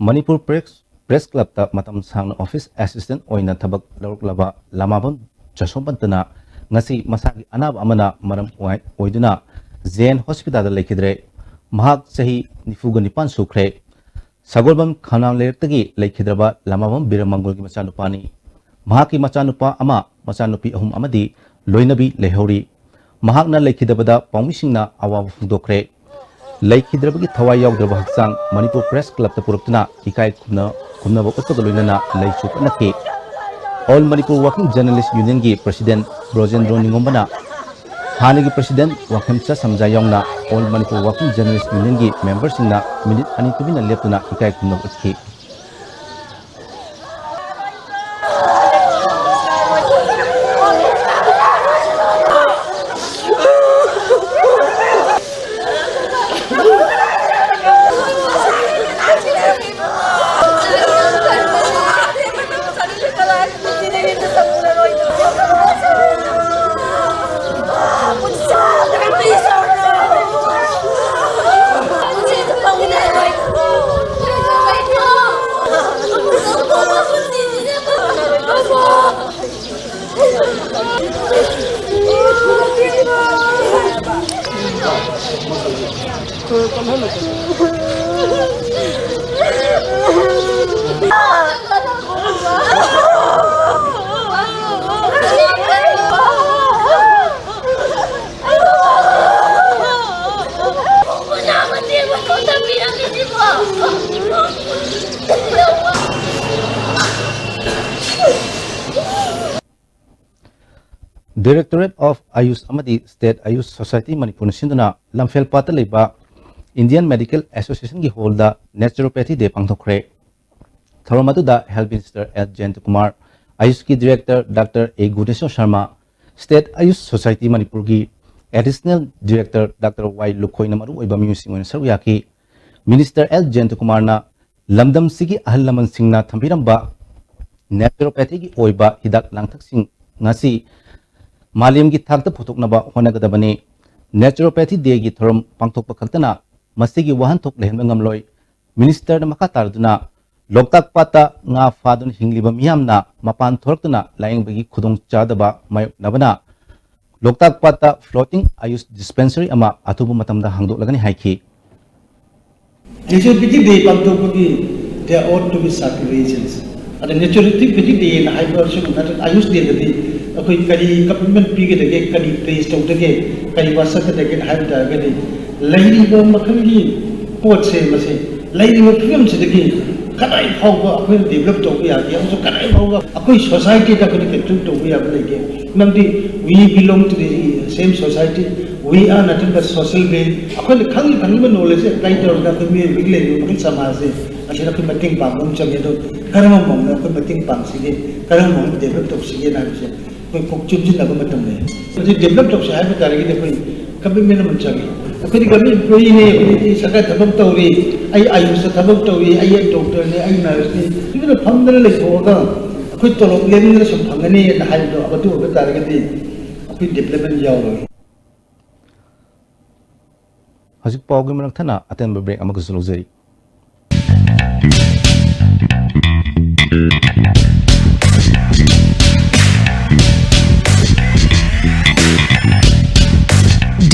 ꯃꯅꯤꯄꯨꯔ ꯄ꯭ꯔꯦꯁ, ꯄ꯭ꯔꯦꯁ ꯀ꯭ꯂꯕꯇ ꯃꯇꯝ ꯁꯥꯡꯅ office assistant ꯑꯣꯏꯅ ꯊꯕꯛ ꯂꯧꯔꯛꯂꯕ ꯂꯃꯥꯕꯝ ꯖꯁꯣꯕꯟꯇꯅ ꯉꯁꯤ ꯃꯁꯥꯒꯤ ꯑꯅꯥꯕ ꯑꯃꯅ ꯃꯔꯝ ꯑꯣꯏ-, ꯑꯣꯏꯗꯨꯅ ꯖꯦ ꯑꯦꯟ ꯍꯣꯁꯄꯤꯇꯥꯜꯗ ꯂꯩꯈꯤꯗ꯭ꯔꯦ꯫ ꯃꯍꯥꯛ ꯆꯍꯤ ꯅꯤꯐꯨꯒ ꯅꯤꯄꯥꯟ ꯁꯨꯈ꯭ꯔꯦ꯫ ꯁꯒꯣꯜꯕꯟ ꯈꯝꯂꯥꯡ ꯂꯩꯔꯛꯇꯒꯤ ꯂꯩꯈꯤꯗ꯭ꯔꯕ ꯂꯃꯥꯕꯝ ꯕꯤꯔꯃꯪꯒꯣꯜꯒꯤ ꯃꯆꯥꯅꯨꯄꯥꯅꯤ꯫ ꯃꯍꯥꯛꯀꯤ ꯃꯆꯥꯅꯨꯄꯥ ꯑꯃ, ꯃꯆꯥꯅꯨꯄꯤ ꯑꯍꯨꯝ ꯑꯃꯗꯤ ꯂꯣꯏꯅꯕꯤ ꯂꯩꯍꯧꯔꯤ꯫ ꯃꯍꯥꯛꯅ ꯂꯩꯈꯤꯗꯕꯗ ꯄꯥꯎꯃꯤꯁꯤꯡꯅ ꯑꯋꯥꯕ ꯐꯣꯡꯗꯣꯛꯈ꯭ꯔꯦ꯫ ꯂꯩꯈꯤꯗ꯭ꯔꯕꯒꯤ ꯊꯋꯥꯏ ꯌꯥꯎꯗ꯭ꯔꯕ ꯍꯛꯆꯥꯡ ꯃꯅꯤꯄꯨꯔ ꯄ꯭ꯔꯦꯁ ꯀ꯭ꯂꯕꯇ ꯄꯨꯔꯛꯇꯨꯅ ꯏꯀꯥꯏ ꯈꯨꯝꯅ-, ꯈꯨꯝꯅꯕ ꯎꯠꯄꯒ ꯂꯣꯏꯅꯅ ꯂꯩꯁꯨ ꯀꯠꯅꯈꯤ꯫ All Manipur Working Journalist Unionꯒꯤ President ꯕ꯭ꯔꯣꯖꯦꯟꯗ꯭ꯔꯣ ꯅꯤꯉꯣꯝꯕꯅ ꯍꯥꯟꯅꯒꯤ President ꯋꯥꯡꯈꯦꯝꯆꯥ ꯁꯝꯖꯥ ꯌꯥꯎꯅ All Manipur Working Journalist Unionꯒꯤ memberꯁꯤꯡꯅ ꯃꯤꯅꯤꯠ ꯑꯅꯤ ꯇꯨꯃꯤꯟꯅ ꯂꯦꯞꯇꯨꯅ ꯏꯀꯥꯏ ꯈꯨꯝꯅꯕ ꯎꯠꯈꯤ꯫ Directorate of Ayush ꯑꯃꯗꯤ State Ayush Society ꯃꯅꯤꯄꯨꯔꯅ ꯁꯤꯟꯗꯨꯅ ꯂꯝꯐꯦꯜ ꯄꯥꯠꯇ ꯂꯩꯕ Indian Medical Associationꯒꯤ hallꯗ Naturopathy Day ꯄꯥꯡꯊꯣꯛꯈ꯭ꯔꯦ꯫ ꯊꯧꯔꯝ ꯑꯗꯨꯗ Health Minister ꯑꯦꯜ ꯖꯌꯟꯇꯀꯨꯃꯥꯔ, ꯑꯌꯨꯁꯀꯤ Director doctor A Guneshor Sharma, State Ayush Society ꯃꯅꯤꯄꯨꯔꯒꯤ Additional Director ꯗꯥꯛꯇꯔ ꯋꯥꯏ ꯂꯨꯈꯣꯏꯅ ꯃꯔꯨꯑꯣꯏꯕ ꯃꯤꯑꯣꯏꯁꯤꯡ ꯑꯣꯏꯅ ꯁꯔꯨꯛ ꯌꯥꯈꯤ꯫ Minister ꯑꯦꯜ ꯖꯌꯟꯇꯀꯨꯃꯥꯔꯅ ꯂꯝꯗꯝꯁꯤꯒꯤ ꯑꯍꯜ ꯂꯃꯟꯁꯤꯡꯅ ꯊꯝꯕꯤꯔꯝꯕ naturopathyꯒꯤ ꯑꯣꯏꯕ ꯍꯤꯗꯥꯛ ꯂꯥꯡꯊꯛꯁꯤꯡ ꯉꯁꯤ ꯃꯥꯂꯦꯝꯒꯤ ꯊꯥꯛꯇ ꯄꯨꯊꯣꯛꯅꯕ ꯍꯣꯠꯅꯒꯗꯕꯅꯤ꯫ Naturopathy Dayꯒꯤ ꯊꯧꯔꯝ ꯄꯥꯡꯊꯣꯛꯄ ꯈꯛꯇꯅ ꯃꯁꯤꯒꯤ ꯋꯥꯍꯟꯊꯣꯛ ꯂꯩꯍꯟꯕ ꯉꯝꯂꯣꯏ꯫ ꯃꯤꯅꯤꯁꯇꯔꯅ ꯃꯈꯥ ꯇꯥꯔꯗꯨꯅ, ꯂꯣꯛꯇꯥꯛ ꯄꯥꯠꯇ ꯉꯥ ꯐꯥꯗꯨꯅ ꯍꯤꯡꯂꯤꯕ ꯃꯤꯌꯥꯝꯅ ꯃꯄꯥꯟ ꯊꯣꯔꯛꯇꯨꯅ ꯂꯥꯌꯦꯡꯕꯒꯤ ꯈꯨꯗꯣꯡꯆꯥꯗꯕ ꯃꯥꯌꯣꯛꯅꯕꯅ ꯂꯣꯛꯇꯥꯛ ꯄꯥꯠꯇ floating Ayush dispensary ꯑꯃ ꯑꯊꯨꯕ ꯃꯇꯝꯗ ꯍꯥꯡꯗꯣꯛꯂꯒꯅꯤ ꯍꯥꯏꯈꯤ꯫ Naturopathy Day ꯄꯥꯡꯊꯣꯛꯄꯒꯤ there ought to be circulations. ꯑꯗ Naturopathy Day ꯍꯥꯏꯕ ꯑꯁꯤꯒꯨꯝꯕ ꯅꯠꯇ꯭ꯔꯒ Ayush Dayꯗꯗꯤ ꯑꯩꯈꯣꯏ ꯀꯔꯤ commitment ꯄꯤꯒꯗꯒꯦ, ꯀꯔꯤ pledge ꯇꯧꯗꯒꯦ, ꯀꯔꯤ ꯋꯥꯁꯛꯀꯗꯒꯦ ꯍꯥꯏꯕ ꯇꯥꯔꯒꯗꯤ ꯂꯩꯔꯤꯕ ꯃꯈꯜꯒꯤ ꯄꯣꯠꯁꯦ ꯃꯁꯤ ꯂꯩꯔꯤꯕ ꯐꯤꯕꯝꯁꯤꯗꯒꯤ ꯀꯗꯥꯏ ꯐꯥꯎꯕ ꯑꯩꯈꯣꯏꯅ develop ꯇꯧꯕ ꯌꯥꯒꯦ ꯑꯃꯁꯨꯡ ꯀꯗꯥꯏ ꯐꯥꯎꯕ ꯑꯩꯈꯣꯏ societyꯗ ꯑꯩꯈꯣꯏꯅ contribute ꯇꯧꯕ ꯌꯥꯕ ꯂꯩꯒꯦ꯫ ꯃꯔꯝꯗꯤ we belong to the same society, we are nothing but social being. ꯑꯩꯈꯣꯏꯅ ꯈꯪꯉꯤ ꯈꯪꯉꯤꯕ knowledgeꯁꯦ apply ꯇꯧꯔꯒ ꯑꯩꯈꯣꯏ ꯃꯤꯑꯣꯏꯕꯒꯤ ꯂꯩꯔꯤꯕ ꯃꯈꯜ ꯁꯃꯥꯖꯁꯦ ꯑꯁꯤꯗ ꯑꯩꯈꯣꯏ ꯃꯇꯦꯡ ꯄꯥꯡꯕ ꯑꯃ ꯆꯪꯉꯦ꯫ ꯑꯗꯣ ꯀꯔꯝꯕ ꯃꯑꯣꯡꯗ ꯑꯩꯈꯣꯏ ꯃꯇꯦꯡ ꯄꯥꯡꯁꯤꯒꯦ, ꯀꯔꯝꯕ ꯃꯑꯣꯡꯗ develop ꯇꯧꯁꯤꯒꯦꯅ ꯍꯥꯏꯕꯁꯦ ꯑꯩꯈꯣꯏ ꯀꯣꯛ ꯆꯨꯝꯁꯤꯟꯅꯕ ꯃꯇꯝ ꯂꯩ꯫ ꯍꯧꯖꯤꯛ develop ꯇꯧꯁꯦ ꯍꯥꯏꯕ ꯇꯥꯔꯒꯗꯤ ꯑꯩꯈꯣꯏ commitment ꯑꯃ ꯆꯪꯉꯤ꯫ ꯑꯩꯈꯣꯏꯗꯤ government employeeꯅꯦ, ꯑꯩꯈꯣꯏꯗꯤ ꯁꯔꯀꯥꯔ ꯊꯕꯛ ꯇꯧꯔꯤ, ꯑꯩ Ayushꯇ ꯊꯕꯛ ꯇꯧꯔꯤ, ꯑꯩ doctorꯅꯦ, ꯑꯩ nurseꯅꯤ, ꯁꯤꯗ ꯐꯝꯗꯅ ꯂꯩꯊꯣꯛꯑꯒ ꯑꯩꯈꯣꯏ ꯇꯣꯂꯣꯞ ꯂꯦꯝꯗꯅ ꯁꯨꯝ ꯐꯪꯒꯅꯤꯅ ꯍꯥꯏꯕꯗꯣ ꯑꯗꯨ ꯑꯣꯏꯕ ꯇꯥꯔꯒꯗꯤ ꯑꯩꯈꯣꯏ development ꯌꯥꯎꯔꯣꯏ꯫ ꯍꯧꯖꯤꯛ ꯄꯥꯎꯒꯤ ꯃꯔꯛ ꯊꯠꯅ ꯑꯇꯦꯟꯕ break ꯑꯃꯒꯁꯨ ꯂꯧꯖꯔꯤ꯫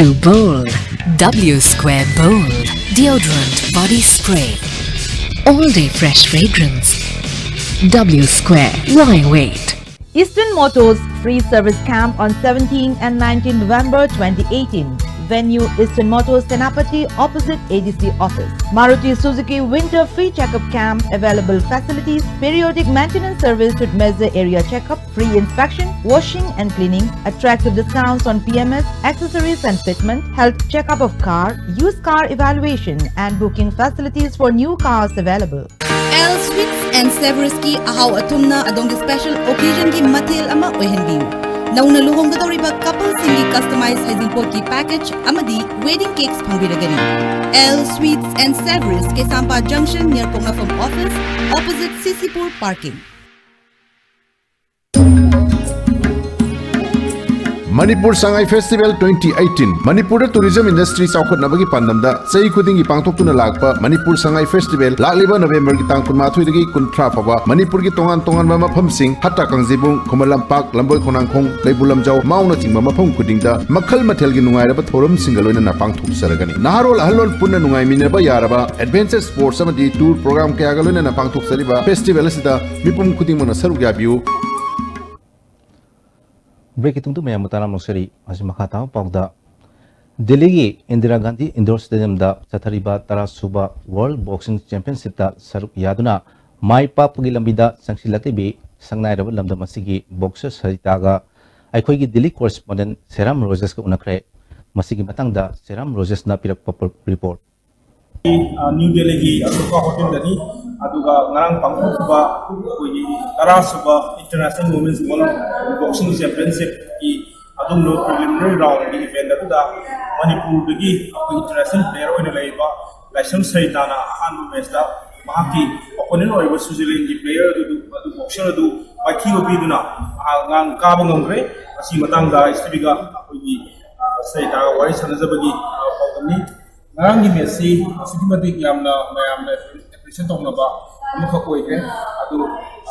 Do bold. W Square Bold. Deodorant body spray. All day fresh fragrance. W Square. Why wait? Eastern Motors Free Service Camp on seventeenth and nineteenth November twenty eighteen. Venue: Eastern Motors Senapati, opposite A D C office. Maruti Suzuki Winter Free Checkup Camp. Available facilities: periodic maintenance service with major area checkup, free inspection, washing and cleaning, attractive discounts on P M S, accessories and fitment, health checkup of car, used car evaluation and booking facilities for new cars available. L sweets and ꯁꯦꯚꯔꯁꯀꯤ ꯑꯍꯥꯎ ꯑꯊꯨꯝꯅ ꯑꯗꯣꯝꯒꯤ special occasionꯒꯤ ꯃꯊꯦꯜ ꯑꯃ ꯑꯣꯏꯍꯟꯕꯤꯌꯨ꯫ ꯅꯧꯅ ꯂꯨꯍꯣꯡꯒꯗꯧꯔꯤꯕ coupleꯁꯤꯡꯒꯤ customize ꯍꯩꯖꯤꯡꯄꯣꯠꯀꯤ package ꯑꯃꯗꯤ wedding cakes ꯐꯪꯕꯤꯔꯒꯅꯤ꯫ L sweets and savours, Keishampat junction near Poknapham office, opposite C C Pur parking. Manipur Sangai festival twenty eighteen. ꯃꯅꯤꯄꯨꯔꯗ ꯇꯨꯔꯤꯖꯝ ꯏꯟꯗꯁꯇ꯭ꯔꯤ ꯆꯥꯎꯈꯠꯅꯕꯒꯤ ꯄꯥꯟꯗꯝꯗ ꯆꯍꯤ ꯈꯨꯗꯤꯡꯒꯤ ꯄꯥꯡꯊꯣꯛꯇꯨꯅ ꯂꯥꯛꯄ ꯃꯅꯤꯄꯨꯔ ꯁꯉꯥꯏ ꯐꯦꯁꯇꯤꯚꯦꯜ ꯂꯥꯛꯂꯤꯕ ꯅꯕꯦꯝꯕꯔꯒꯤ ꯇꯥꯡ ꯀꯨꯟꯃꯥꯊꯣꯏꯗꯒꯤ ꯀꯨꯟꯊ꯭ꯔꯥ ꯐꯥꯎꯕ ꯃꯅꯤꯄꯨꯔꯒꯤ ꯇꯣꯉꯥꯟ ꯇꯣꯉꯥꯟꯕ ꯃꯐꯝꯁꯤꯡ, ꯍꯠꯇꯥ ꯀꯥꯡꯖꯩꯕꯨꯡ, ꯈꯨꯃꯟ ꯂꯝꯄꯥꯛ, ꯂꯝꯕꯣꯏ ꯈꯣꯡꯅꯥꯡꯈꯣꯡ, ꯀꯩꯕꯨꯜ ꯂꯝꯖꯥꯎ, ꯃꯥꯎꯅꯆꯤꯡꯕ ꯃꯐꯝ ꯈꯨꯗꯤꯡꯗ ꯃꯈꯜ ꯃꯊꯦꯜꯒꯤ ꯅꯨꯡꯉꯥꯏꯔꯕ ꯊꯧꯔꯝꯁꯤꯡꯒ ꯂꯣꯏꯅꯅ ꯄꯥꯡꯊꯣꯛꯆꯔꯒꯅꯤ꯫ ꯅꯍꯥꯔꯣꯜ ꯑꯍꯜꯂꯣꯜ ꯄꯨꯟꯅ ꯅꯨꯡꯉꯥꯏꯃꯤꯟꯅꯕ ꯌꯥꯔꯕ adventure sports ꯑꯃꯗꯤ tour program ꯀꯌꯥꯒ ꯂꯣꯏꯅꯅ ꯄꯥꯡꯊꯣꯛꯆꯔꯤꯕ festival ꯑꯁꯤꯗ ꯃꯤꯄꯨꯝ ꯈꯨꯗꯤꯡꯃꯛꯅ ꯁꯔꯨꯛ ꯌꯥꯕꯤꯌꯨ꯫ Break ꯀꯤ ꯇꯨꯡꯗ ꯃꯌꯥꯝꯕꯨ ꯇꯔꯥꯃꯔꯛ ꯁꯔꯤ꯫ ꯍꯧꯖꯤꯛ ꯃꯈꯥ ꯇꯥꯕ ꯄꯥꯎꯗ, ꯗꯤꯜꯂꯤꯒꯤ ꯏꯟꯗꯤꯔꯥ ꯒꯥꯟꯙꯤ ꯏꯟꯗꯣꯔ ꯁ꯭ꯇꯦꯗꯤꯌꯝꯗ ꯆꯠꯊꯔꯤꯕ ꯇꯔꯥ ꯁꯨꯕ ꯋꯥꯔꯜꯗ ꯕꯣꯛꯁꯤꯡ ꯆꯦꯝꯄꯤꯌꯟꯁꯤꯞꯇ ꯁꯔꯨꯛ ꯌꯥꯗꯨꯅ ꯃꯥꯏ ꯄꯥꯛꯄꯒꯤ ꯂꯝꯕꯤꯗ ꯆꯪꯁꯤꯜꯂꯛꯂꯤꯕꯤ ꯁꯛꯅꯥꯏꯔꯕ ꯂꯝꯗꯝ ꯑꯁꯤꯒꯤ ꯕꯣꯛꯁꯔ ꯁꯔꯤꯇꯥꯒ ꯑꯩꯈꯣꯏꯒꯤ ꯗꯤꯜꯂꯤ ꯀꯣꯔꯦꯁꯄꯣꯟꯗꯦꯟ ꯁꯦꯔꯥꯝ ꯔꯣꯖꯦꯁꯀ ꯎꯅꯈ꯭ꯔꯦ꯫ ꯃꯁꯤꯒꯤ ꯃꯇꯥꯡꯗ ꯁꯦꯔꯥꯝ ꯔꯣꯖꯦꯁꯅ ꯄꯤꯔꯛꯄ ꯔꯤꯄꯣꯔꯠ꯫ ꯑ, ꯅ꯭ꯌꯨ ꯗꯦꯜꯂꯤꯒꯤ ꯑꯇꯣꯞꯄ ꯍꯣꯇꯦꯜꯗꯅꯤ꯫ ꯑꯗꯨꯒ ꯉꯔꯥꯡ ꯄꯥꯡꯊꯣꯛꯈꯤꯕ ꯑꯩꯈꯣꯏꯒꯤ ꯇꯔꯥ ꯁꯨꯕ International Women's World Boxing Championship ꯀꯤ ꯑꯗꯨꯒꯨꯝꯂꯕ preliminary round ꯒꯤ event ꯑꯗꯨꯗ ꯃꯅꯤꯄꯨꯔꯗꯒꯤ ꯑꯩꯈꯣꯏ international player ꯑꯣꯏꯅ ꯂꯩꯔꯤꯕ ꯂꯥꯏꯁ꯭ꯔꯝ ꯁꯔꯤꯇꯥꯅ ꯑꯍꯥꯟꯕ match ꯇ ꯃꯍꯥꯛꯀꯤ opponent ꯑꯣꯏꯔꯤꯕ ꯁ꯭ꯋꯤꯖꯔꯂꯦꯟꯒꯤ player ꯑꯗꯨ, ꯑꯗꯨ boxer ꯑꯗꯨ ꯃꯥꯏꯊꯤꯕ ꯄꯤꯗꯨꯅ ꯃꯍꯥꯛ ꯉꯔꯥꯡ ꯀꯥꯕ ꯉꯝꯈ꯭ꯔꯦ꯫ ꯃꯁꯤꯒꯤ ꯃꯇꯥꯡꯗ ꯏꯁꯇꯨꯗꯤꯑꯣꯒ ꯑꯩꯈꯣꯏꯒꯤ, ꯑ, ꯁꯔꯤꯇꯥꯒ ꯋꯥꯔꯤ ꯁꯥꯟꯅꯖꯕꯒꯤ, ꯑ, ꯄꯥꯎꯗꯝꯅꯤ꯫ ꯉꯔꯥꯡꯒꯤ match ꯁꯤ ꯑꯁꯨꯛꯀꯤ ꯃꯇꯤꯛ ꯌꯥꯝꯅ ꯃꯌꯥꯝꯅ appreciate ꯇꯧꯅꯕ ꯑꯃꯈꯛ ꯑꯣꯏꯈ꯭ꯔꯦ꯫ ꯑꯗꯨ,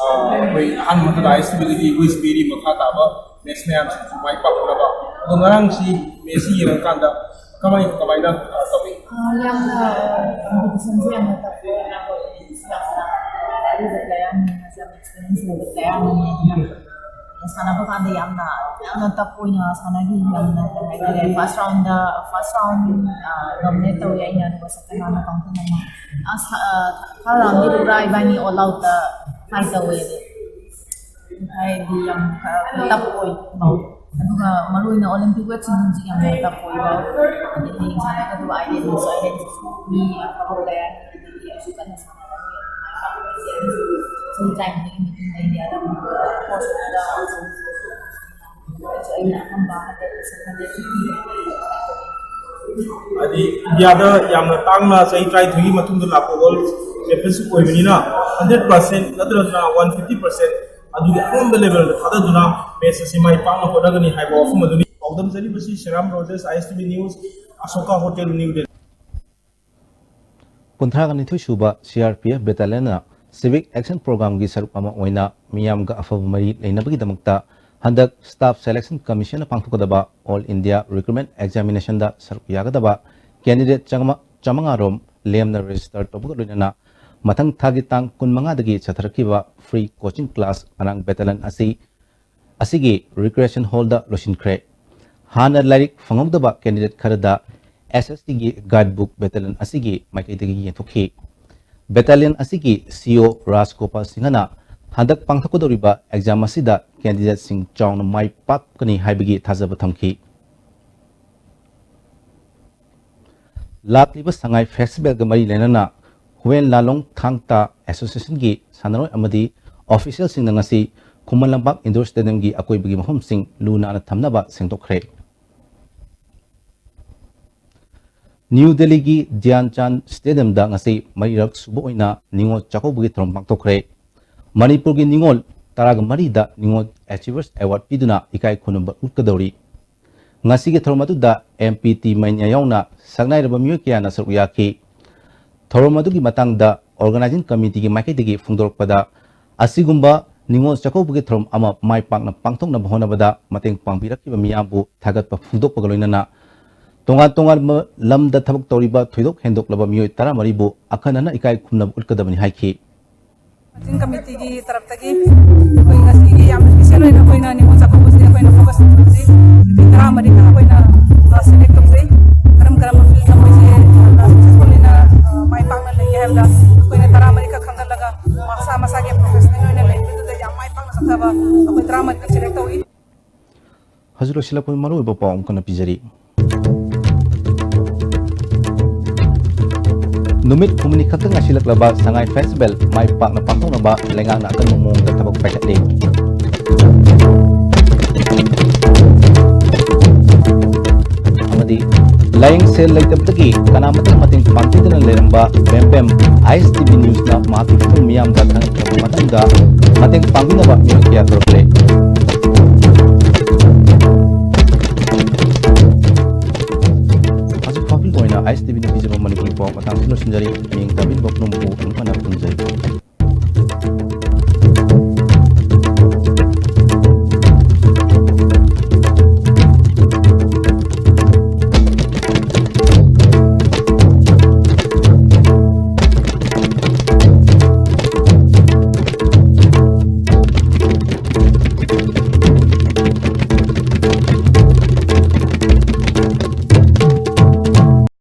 ꯑ, ꯑꯩꯈꯣꯏ ꯑꯍꯥꯟꯕ ꯃꯛꯇꯗ ꯏꯁꯇꯨꯗꯤꯑꯣꯒꯤ wish ꯄꯤꯔꯤ ꯃꯈꯥ ꯇꯥꯕ match ꯃꯌꯥꯝꯁꯤꯡꯁꯨ ꯃꯥꯏ ꯄꯥꯛꯅꯕ꯫ ꯑꯗꯣ ꯉꯔꯥꯡꯁꯤ match ꯁꯤ ꯌꯦꯡꯉꯀꯥꯟꯗ ꯀꯃꯥꯏ-, ꯀꯃꯥꯏꯅ, ꯑ, ꯇꯧꯏ? ꯑ, ꯌꯥꯝꯅ competition ꯁꯦ ꯌꯥꯝꯅ tough ꯑꯣꯏ, ꯌꯥꯝꯅ ꯑꯔꯨꯕ player ꯅꯤ, ꯌꯥꯝꯅ experience ꯂꯩꯕ player ꯅꯤ, ꯑꯗꯨꯅ ꯁꯥꯟꯅꯕ ꯀꯥꯟꯗ ꯌꯥꯝꯅ, ꯌꯥꯝꯅ tough ꯑꯣꯏꯅ ꯁꯥꯟꯅꯈꯤ꯫ ꯌꯥꯝꯅ, ꯀꯩ ꯍꯥꯏꯇꯥꯔꯦ, first round ꯗ, first round, ꯑ, dominate ꯇꯧꯋꯤ ꯑꯩꯅ, ꯑꯗꯨꯒ second round ꯗ ꯀꯥꯡꯄꯨ ꯑꯃ꯫ ꯑꯁ, ꯑ, third round ꯗꯤ ꯄꯨꯔꯥ ꯏꯕꯥꯅꯤ all out ꯇ fight ꯇꯧꯋꯦ꯫ ꯍꯥꯏꯗꯤ ꯌꯥꯝ, ꯑ, tough ꯑꯣꯏ꯫ ꯑꯗꯨꯒ ꯃꯔꯨꯑꯣꯏꯅ Olympic weight ꯁꯤꯡꯁꯤ ꯌꯥꯝꯅ tough ꯑꯣꯏꯕ꯫ ꯑꯗꯒꯤ ꯁꯥꯟꯅꯒꯗꯕ ꯑꯥꯏꯂꯦꯟꯗꯁꯨ, ꯑꯥꯏꯂꯦꯟꯗꯁꯨ ꯃꯤ ꯑꯐꯕ player, ꯑꯗꯒꯤ ꯑꯩꯁꯨ ꯀꯟꯅ ꯁꯥꯟꯅꯔꯒ ꯁꯤ time ꯗꯒꯤ ꯃꯇꯨꯡꯗ ꯑꯩꯗꯤ ꯑꯗꯨꯝ coach ꯑꯣꯏꯔꯒ ꯑꯩꯁꯨ ꯑꯩꯅ ꯑꯉꯝꯕ hundred percent, hundred fifty ꯍꯥꯏꯗꯤ ꯏꯟꯗꯤꯌꯥꯗ ꯌꯥꯝꯅ ꯇꯥꯡꯅ ꯆꯍꯤ ꯇꯔꯥꯅꯤꯊꯣꯏꯒꯤ ꯃꯇꯨꯡꯗ ꯂꯥꯛꯄ world championship ꯑꯣꯏꯕꯅꯤꯅ hundred percent ꯅꯠꯇ꯭ꯔꯒꯅ one fifty percent ꯑꯗꯨꯒꯤ ꯑꯉꯝꯕ ꯂꯦꯚꯦꯜꯗ ꯊꯥꯗꯗꯨꯅ ꯃꯦꯠꯁ ꯑꯁꯤ ꯃꯥꯏ ꯄꯥꯛꯅ ꯍꯣꯠꯅꯒꯅꯤ ꯍꯥꯏꯕ ꯋꯥꯐꯝ ꯑꯗꯨꯅꯤ꯫ ꯄꯥꯎꯗꯝꯖꯔꯤꯕꯁꯤ Siram Rojesh, I S T V news, Ashoka hotel, New Delhi. ꯀꯨꯟꯊ꯭ꯔꯥꯒ ꯅꯤꯊꯣꯏ ꯁꯨꯕ ꯁꯤ ꯑꯥꯔ ꯄꯤ ꯑꯦꯐ ꯕꯦꯇꯥꯂꯤꯌꯟꯅ ꯁꯤꯚꯤꯛ ꯑꯦꯛꯁꯟ ꯄ꯭ꯔꯣꯒ꯭ꯔꯥꯝꯒꯤ ꯁꯔꯨꯛ ꯑꯃ ꯑꯣꯏꯅ ꯃꯤꯌꯥꯝꯒ ꯑꯐꯕ ꯃꯔꯤ ꯂꯩꯅꯕꯒꯤꯗꯃꯛꯇ ꯍꯟꯗꯛ ꯁ꯭ꯇꯥꯐ ꯁꯦꯂꯦꯛꯁꯟ ꯀꯃꯤꯁꯟꯅ ꯄꯥꯡꯊꯣꯛꯀꯗꯕ ꯑꯣꯜ ꯏꯟꯗꯤꯌꯥ ꯔꯤꯀ꯭ꯔꯨꯠꯃꯦꯟ ꯑꯦꯛꯖꯥꯃꯤꯅꯦꯁꯟꯗ ꯁꯔꯨꯛ ꯌꯥꯒꯗꯕ ꯀꯦꯟꯗꯤꯗꯦꯠ ꯆꯥꯃꯉꯥ ꯔꯣꯝ ꯂꯦꯝꯅ ꯔꯦꯖꯤꯁꯇꯔ ꯇꯧꯕꯒ ꯂꯣꯏꯅꯅ ꯃꯊꯪ ꯊꯥꯒꯤ ꯇꯥꯡ ꯀꯨꯟꯃꯉꯥꯗꯒꯤ ꯆꯠꯊꯔꯛꯈꯤꯕ ꯐ꯭ꯔꯤ ꯀꯣꯆꯤꯡ ꯀ꯭ꯂꯥꯁ ꯉꯔꯥꯡ ꯕꯦꯇꯥꯂꯤꯌꯟ ꯑꯁꯤ ꯑꯁꯤꯒꯤ ꯔꯤꯀ꯭ꯔꯤꯌꯦꯁꯟ ꯍꯣꯜꯗ ꯂꯣꯏꯁꯤꯟꯈ꯭ꯔꯦ꯫ ꯍꯥꯟꯅ ꯂꯥꯏꯔꯤꯛ ꯐꯪꯍꯧꯗꯕ ꯀꯦꯟꯗꯤꯗꯦꯠ ꯈꯔꯗ ꯑꯦꯁ ꯑꯦꯁ ꯁꯤꯒꯤ ꯒꯥꯏꯗ ꯕꯨꯛ ꯕꯦꯇꯥꯂꯤꯌꯟ ꯑꯁꯤꯒꯤ ꯃꯥꯏꯀꯩꯗꯒꯤ ꯌꯦꯟꯊꯣꯛꯈꯤ꯫ ꯕꯦꯇꯥꯂꯤꯌꯟ ꯑꯁꯤꯒꯤ ꯁꯤ ꯏ ꯑꯣ ꯔꯥꯖꯒꯣꯄꯥꯜ ꯁꯤꯡꯍꯅ ꯍꯟꯗꯛ ꯄꯥꯡꯊꯣꯛꯀꯗꯧꯔꯤꯕ ꯑꯦꯛꯖꯥꯝ ꯑꯁꯤꯗ ꯀꯦꯟꯗꯤꯗꯦꯠꯁꯤꯡ ꯆꯥꯎꯅ ꯃꯥꯏ ꯄꯥꯛꯀꯅꯤ ꯍꯥꯏꯕꯒꯤ ꯊꯥꯖꯕ ꯊꯝꯈꯤ꯫ ꯂꯥꯛꯂꯤꯕ ꯁꯉꯥꯏ ꯐꯦꯁꯇꯤꯚꯦꯜꯒ ꯃꯔꯤ ꯂꯩꯅꯅ ꯍꯨꯋꯦꯟ ꯂꯥꯂꯣꯡ ꯊꯥꯡ ꯇꯥ ꯑꯦꯁꯣꯁꯤꯌꯦꯁꯟꯒꯤ ꯁꯥꯟꯅꯔꯣꯏ ꯑꯃꯗꯤ ꯑꯣꯐꯤꯁꯤꯌꯦꯜꯁꯤꯡꯅ ꯉꯁꯤ ꯈꯨꯃꯟ ꯂꯝꯄꯥꯛ ꯏꯟꯗꯣꯔ ꯁ꯭ꯇꯦꯗꯤꯌꯝꯒꯤ ꯑꯀꯣꯏꯕꯒꯤ ꯃꯐꯝꯁꯤꯡ ꯂꯨ ꯅꯥꯟꯅ ꯊꯝꯅꯕ ꯁꯦꯡꯗꯣꯛꯈ꯭ꯔꯦ꯫ ꯅ꯭ꯌꯨ ꯗꯦꯜꯂꯤꯒꯤ ꯙ꯭ꯌꯥꯟ ꯆꯥꯟ ꯁ꯭ꯇꯦꯗꯤꯌꯝꯗ ꯉꯁꯤ ꯃꯔꯤꯔꯛ ꯁꯨꯕ ꯑꯣꯏꯅ ꯅꯤꯉꯣꯜ ꯆꯥꯛꯀꯧꯕꯒꯤ ꯊꯧꯔꯝ ꯄꯥꯡꯊꯣꯛꯈ꯭ꯔꯦ꯫ ꯃꯅꯤꯄꯨꯔꯒꯤ ꯅꯤꯉꯣꯜ ꯇꯔꯥꯒ ꯃꯔꯤꯗ ꯅꯤꯉꯣꯜ ꯑꯦꯆꯤꯚꯔꯁ ꯑꯦꯋꯥꯔꯗ ꯄꯤꯗꯨꯅ ꯏꯀꯥꯏ ꯈꯨꯝꯅꯕ ꯎꯠꯀꯗꯧꯔꯤ꯫ ꯉꯁꯤꯒꯤ ꯊꯧꯔꯝ ꯑꯗꯨꯗ ꯑꯦꯝ ꯄꯤ ꯇꯤ ꯃꯩꯅ꯭ꯌꯥ ꯌꯥꯎꯅ ꯁꯛꯅꯥꯏꯔꯕ ꯃꯤꯑꯣꯏ ꯀꯌꯥꯅ ꯁꯔꯨꯛ ꯌꯥꯈꯤ꯫ ꯊꯧꯔꯝ ꯑꯗꯨꯒꯤ ꯃꯇꯥꯡꯗ ꯑꯣꯔꯒꯅꯥꯏꯖꯤꯡ ꯀꯃꯤꯇꯤꯒꯤ ꯃꯥꯏꯀꯩꯗꯒꯤ ꯐꯣꯡꯗꯣꯔꯛꯄꯗ, ꯑꯁꯤꯒꯨꯝꯕ ꯅꯤꯉꯣꯜ ꯆꯥꯛꯀꯧꯕꯒꯤ ꯊꯧꯔꯝ ꯑꯃ ꯃꯥꯏ ꯄꯥꯛꯅ ꯄꯥꯡꯊꯣꯛꯅꯕ ꯍꯣꯠꯅꯕꯗ ꯃꯇꯦꯡ ꯄꯥꯡꯕꯤꯔꯛꯈꯤꯕ ꯃꯤꯌꯥꯝꯕꯨ ꯊꯥꯒꯠꯄ ꯐꯣꯡꯗꯣꯛꯄꯒ ꯂꯣꯏꯅꯅ ꯇꯣꯉꯥꯟ ꯇꯣꯉꯥꯟꯕ ꯂꯝꯗ ꯊꯕꯛ ꯇꯧꯔꯤꯕ ꯊꯣꯏꯗꯣꯛ ꯍꯦꯟꯗꯣꯛꯂꯕ ꯃꯤꯑꯣꯏ ꯇꯔꯥꯃꯔꯤꯕꯨ ꯑꯈꯟꯅꯅ ꯏꯀꯥꯏ ꯈꯨꯝꯅꯕ ꯎꯠꯀꯗꯕꯅꯤ ꯍꯥꯏꯈꯤ꯫ ꯃꯥꯔꯀꯦꯇꯤꯡ ꯀꯃꯤꯇꯤꯒꯤ ꯇꯔꯞꯇꯒꯤ ꯑꯩꯈꯣꯏ ꯉꯁꯤꯒꯤ ꯌꯥꯝꯅ ꯁ꯭ꯄꯦꯁꯤꯌꯦꯜ ꯑꯣꯏꯅ ꯑꯩꯈꯣꯏꯅ ꯅꯤꯉꯣꯜ ꯆꯥꯛꯀꯧꯕꯁꯤꯗ ꯑꯩꯈꯣꯏꯅ ꯐꯣꯀꯁ ꯇꯧꯕꯁꯤ ꯅꯨꯄꯤ ꯇꯔꯥꯃꯔꯤ ꯈꯛ ꯑꯩꯈꯣꯏꯅ, ꯑ, ꯁꯦꯂꯦꯛ ꯇꯧꯖꯩ꯫ ꯀꯔꯝ ꯀꯔꯝꯕ ꯐꯤꯜꯗ ꯃꯣꯏꯁꯦ, ꯑ, ꯁꯛꯁꯦꯁꯐꯨꯜ ꯑꯣꯏꯅ, ꯑ, ꯃꯥꯏ ꯄꯥꯛꯅ ꯂꯩꯒꯦ ꯍꯥꯏꯕꯗ ꯑꯩꯈꯣꯏꯅ ꯇꯔꯥꯃꯔꯤ ꯈꯛ ꯈꯟꯒꯠꯂꯒ ꯃꯁꯥ ꯃꯁꯥꯒꯤ ꯄ꯭ꯔꯣꯐꯦꯁꯅꯦꯜ ꯑꯣꯏꯅ ꯂꯩꯕꯗꯨꯗ ꯌꯥꯝ ꯃꯥꯏ ꯄꯥꯛꯅ ꯆꯠꯊꯕ ꯑꯩꯈꯣꯏ ꯇꯔꯥꯃꯔꯤ ꯈꯛ ꯁꯦꯂꯦꯛ ꯇꯧꯏ꯫ ꯍꯧꯖꯤꯛ ꯂꯣꯏꯁꯤꯜꯂꯛꯄꯒꯤ ꯃꯔꯨꯑꯣꯏꯕ ꯄꯥꯎ ꯑꯃꯨꯛ ꯍꯟꯅ ꯄꯤꯖꯔꯤ꯫ ꯅꯨꯃꯤꯠ ꯍꯨꯝꯅꯤ ꯈꯛꯇ ꯉꯥꯏꯁꯤꯜꯂꯛꯂꯕ ꯁꯉꯥꯏ ꯐꯦꯁꯇꯤꯚꯦꯜ ꯃꯥꯏ ꯄꯥꯛꯅ ꯄꯥꯡꯊꯣꯛꯅꯕ ꯂꯩꯉꯥꯛꯅ ꯑꯀꯟꯕ ꯃꯑꯣꯡꯗ ꯊꯕꯛ ꯄꯥꯏꯈꯠꯂꯤ꯫ ꯑꯃꯗꯤ ꯂꯥꯏꯌꯦꯡ ꯁꯦꯜ ꯂꯩꯇꯕꯗꯒꯤ ꯀꯅꯥꯃꯠꯇꯅ ꯃꯇꯦꯡ ꯄꯥꯡꯕꯤꯗꯅ ꯂꯩꯔꯝꯕ ꯕꯦꯝꯕꯦꯝ ꯑꯥꯏ ꯑꯦꯁ ꯇꯤ ꯚꯤ ꯅ꯭ꯌꯨꯁꯅ ꯃꯍꯥꯛꯀꯤ ꯐꯤꯕꯝ ꯃꯤꯌꯥꯝꯗ ꯈꯪꯍꯟꯈ꯭ꯔꯕ ꯃꯇꯨꯡꯗ ꯃꯇꯦꯡ ꯄꯥꯡꯕꯤꯅꯕ ꯃꯤꯑꯣꯏ ꯀꯌꯥ ꯇꯧꯔꯛꯂꯦ꯫ ꯍꯧꯖꯤꯛ ꯐꯥꯎꯒꯤ ꯑꯣꯏꯅ ꯑꯥꯏ ꯑꯦꯁ ꯇꯤ ꯚꯤꯅ ꯄꯤꯖꯕ ꯃꯅꯤꯄꯨꯔꯤ ꯄꯥꯎ ꯃꯇꯥꯡ ꯑꯁꯤꯗ ꯂꯣꯏꯁꯤꯟꯖꯔꯤ꯫ ꯃꯤꯡ ꯇꯥꯕꯤꯔꯤꯕ ꯄꯨꯝꯅꯃꯛꯄꯨ ꯑꯃꯨꯛ ꯍꯟꯅ ꯈꯨꯔꯨꯝꯖꯔꯤ꯫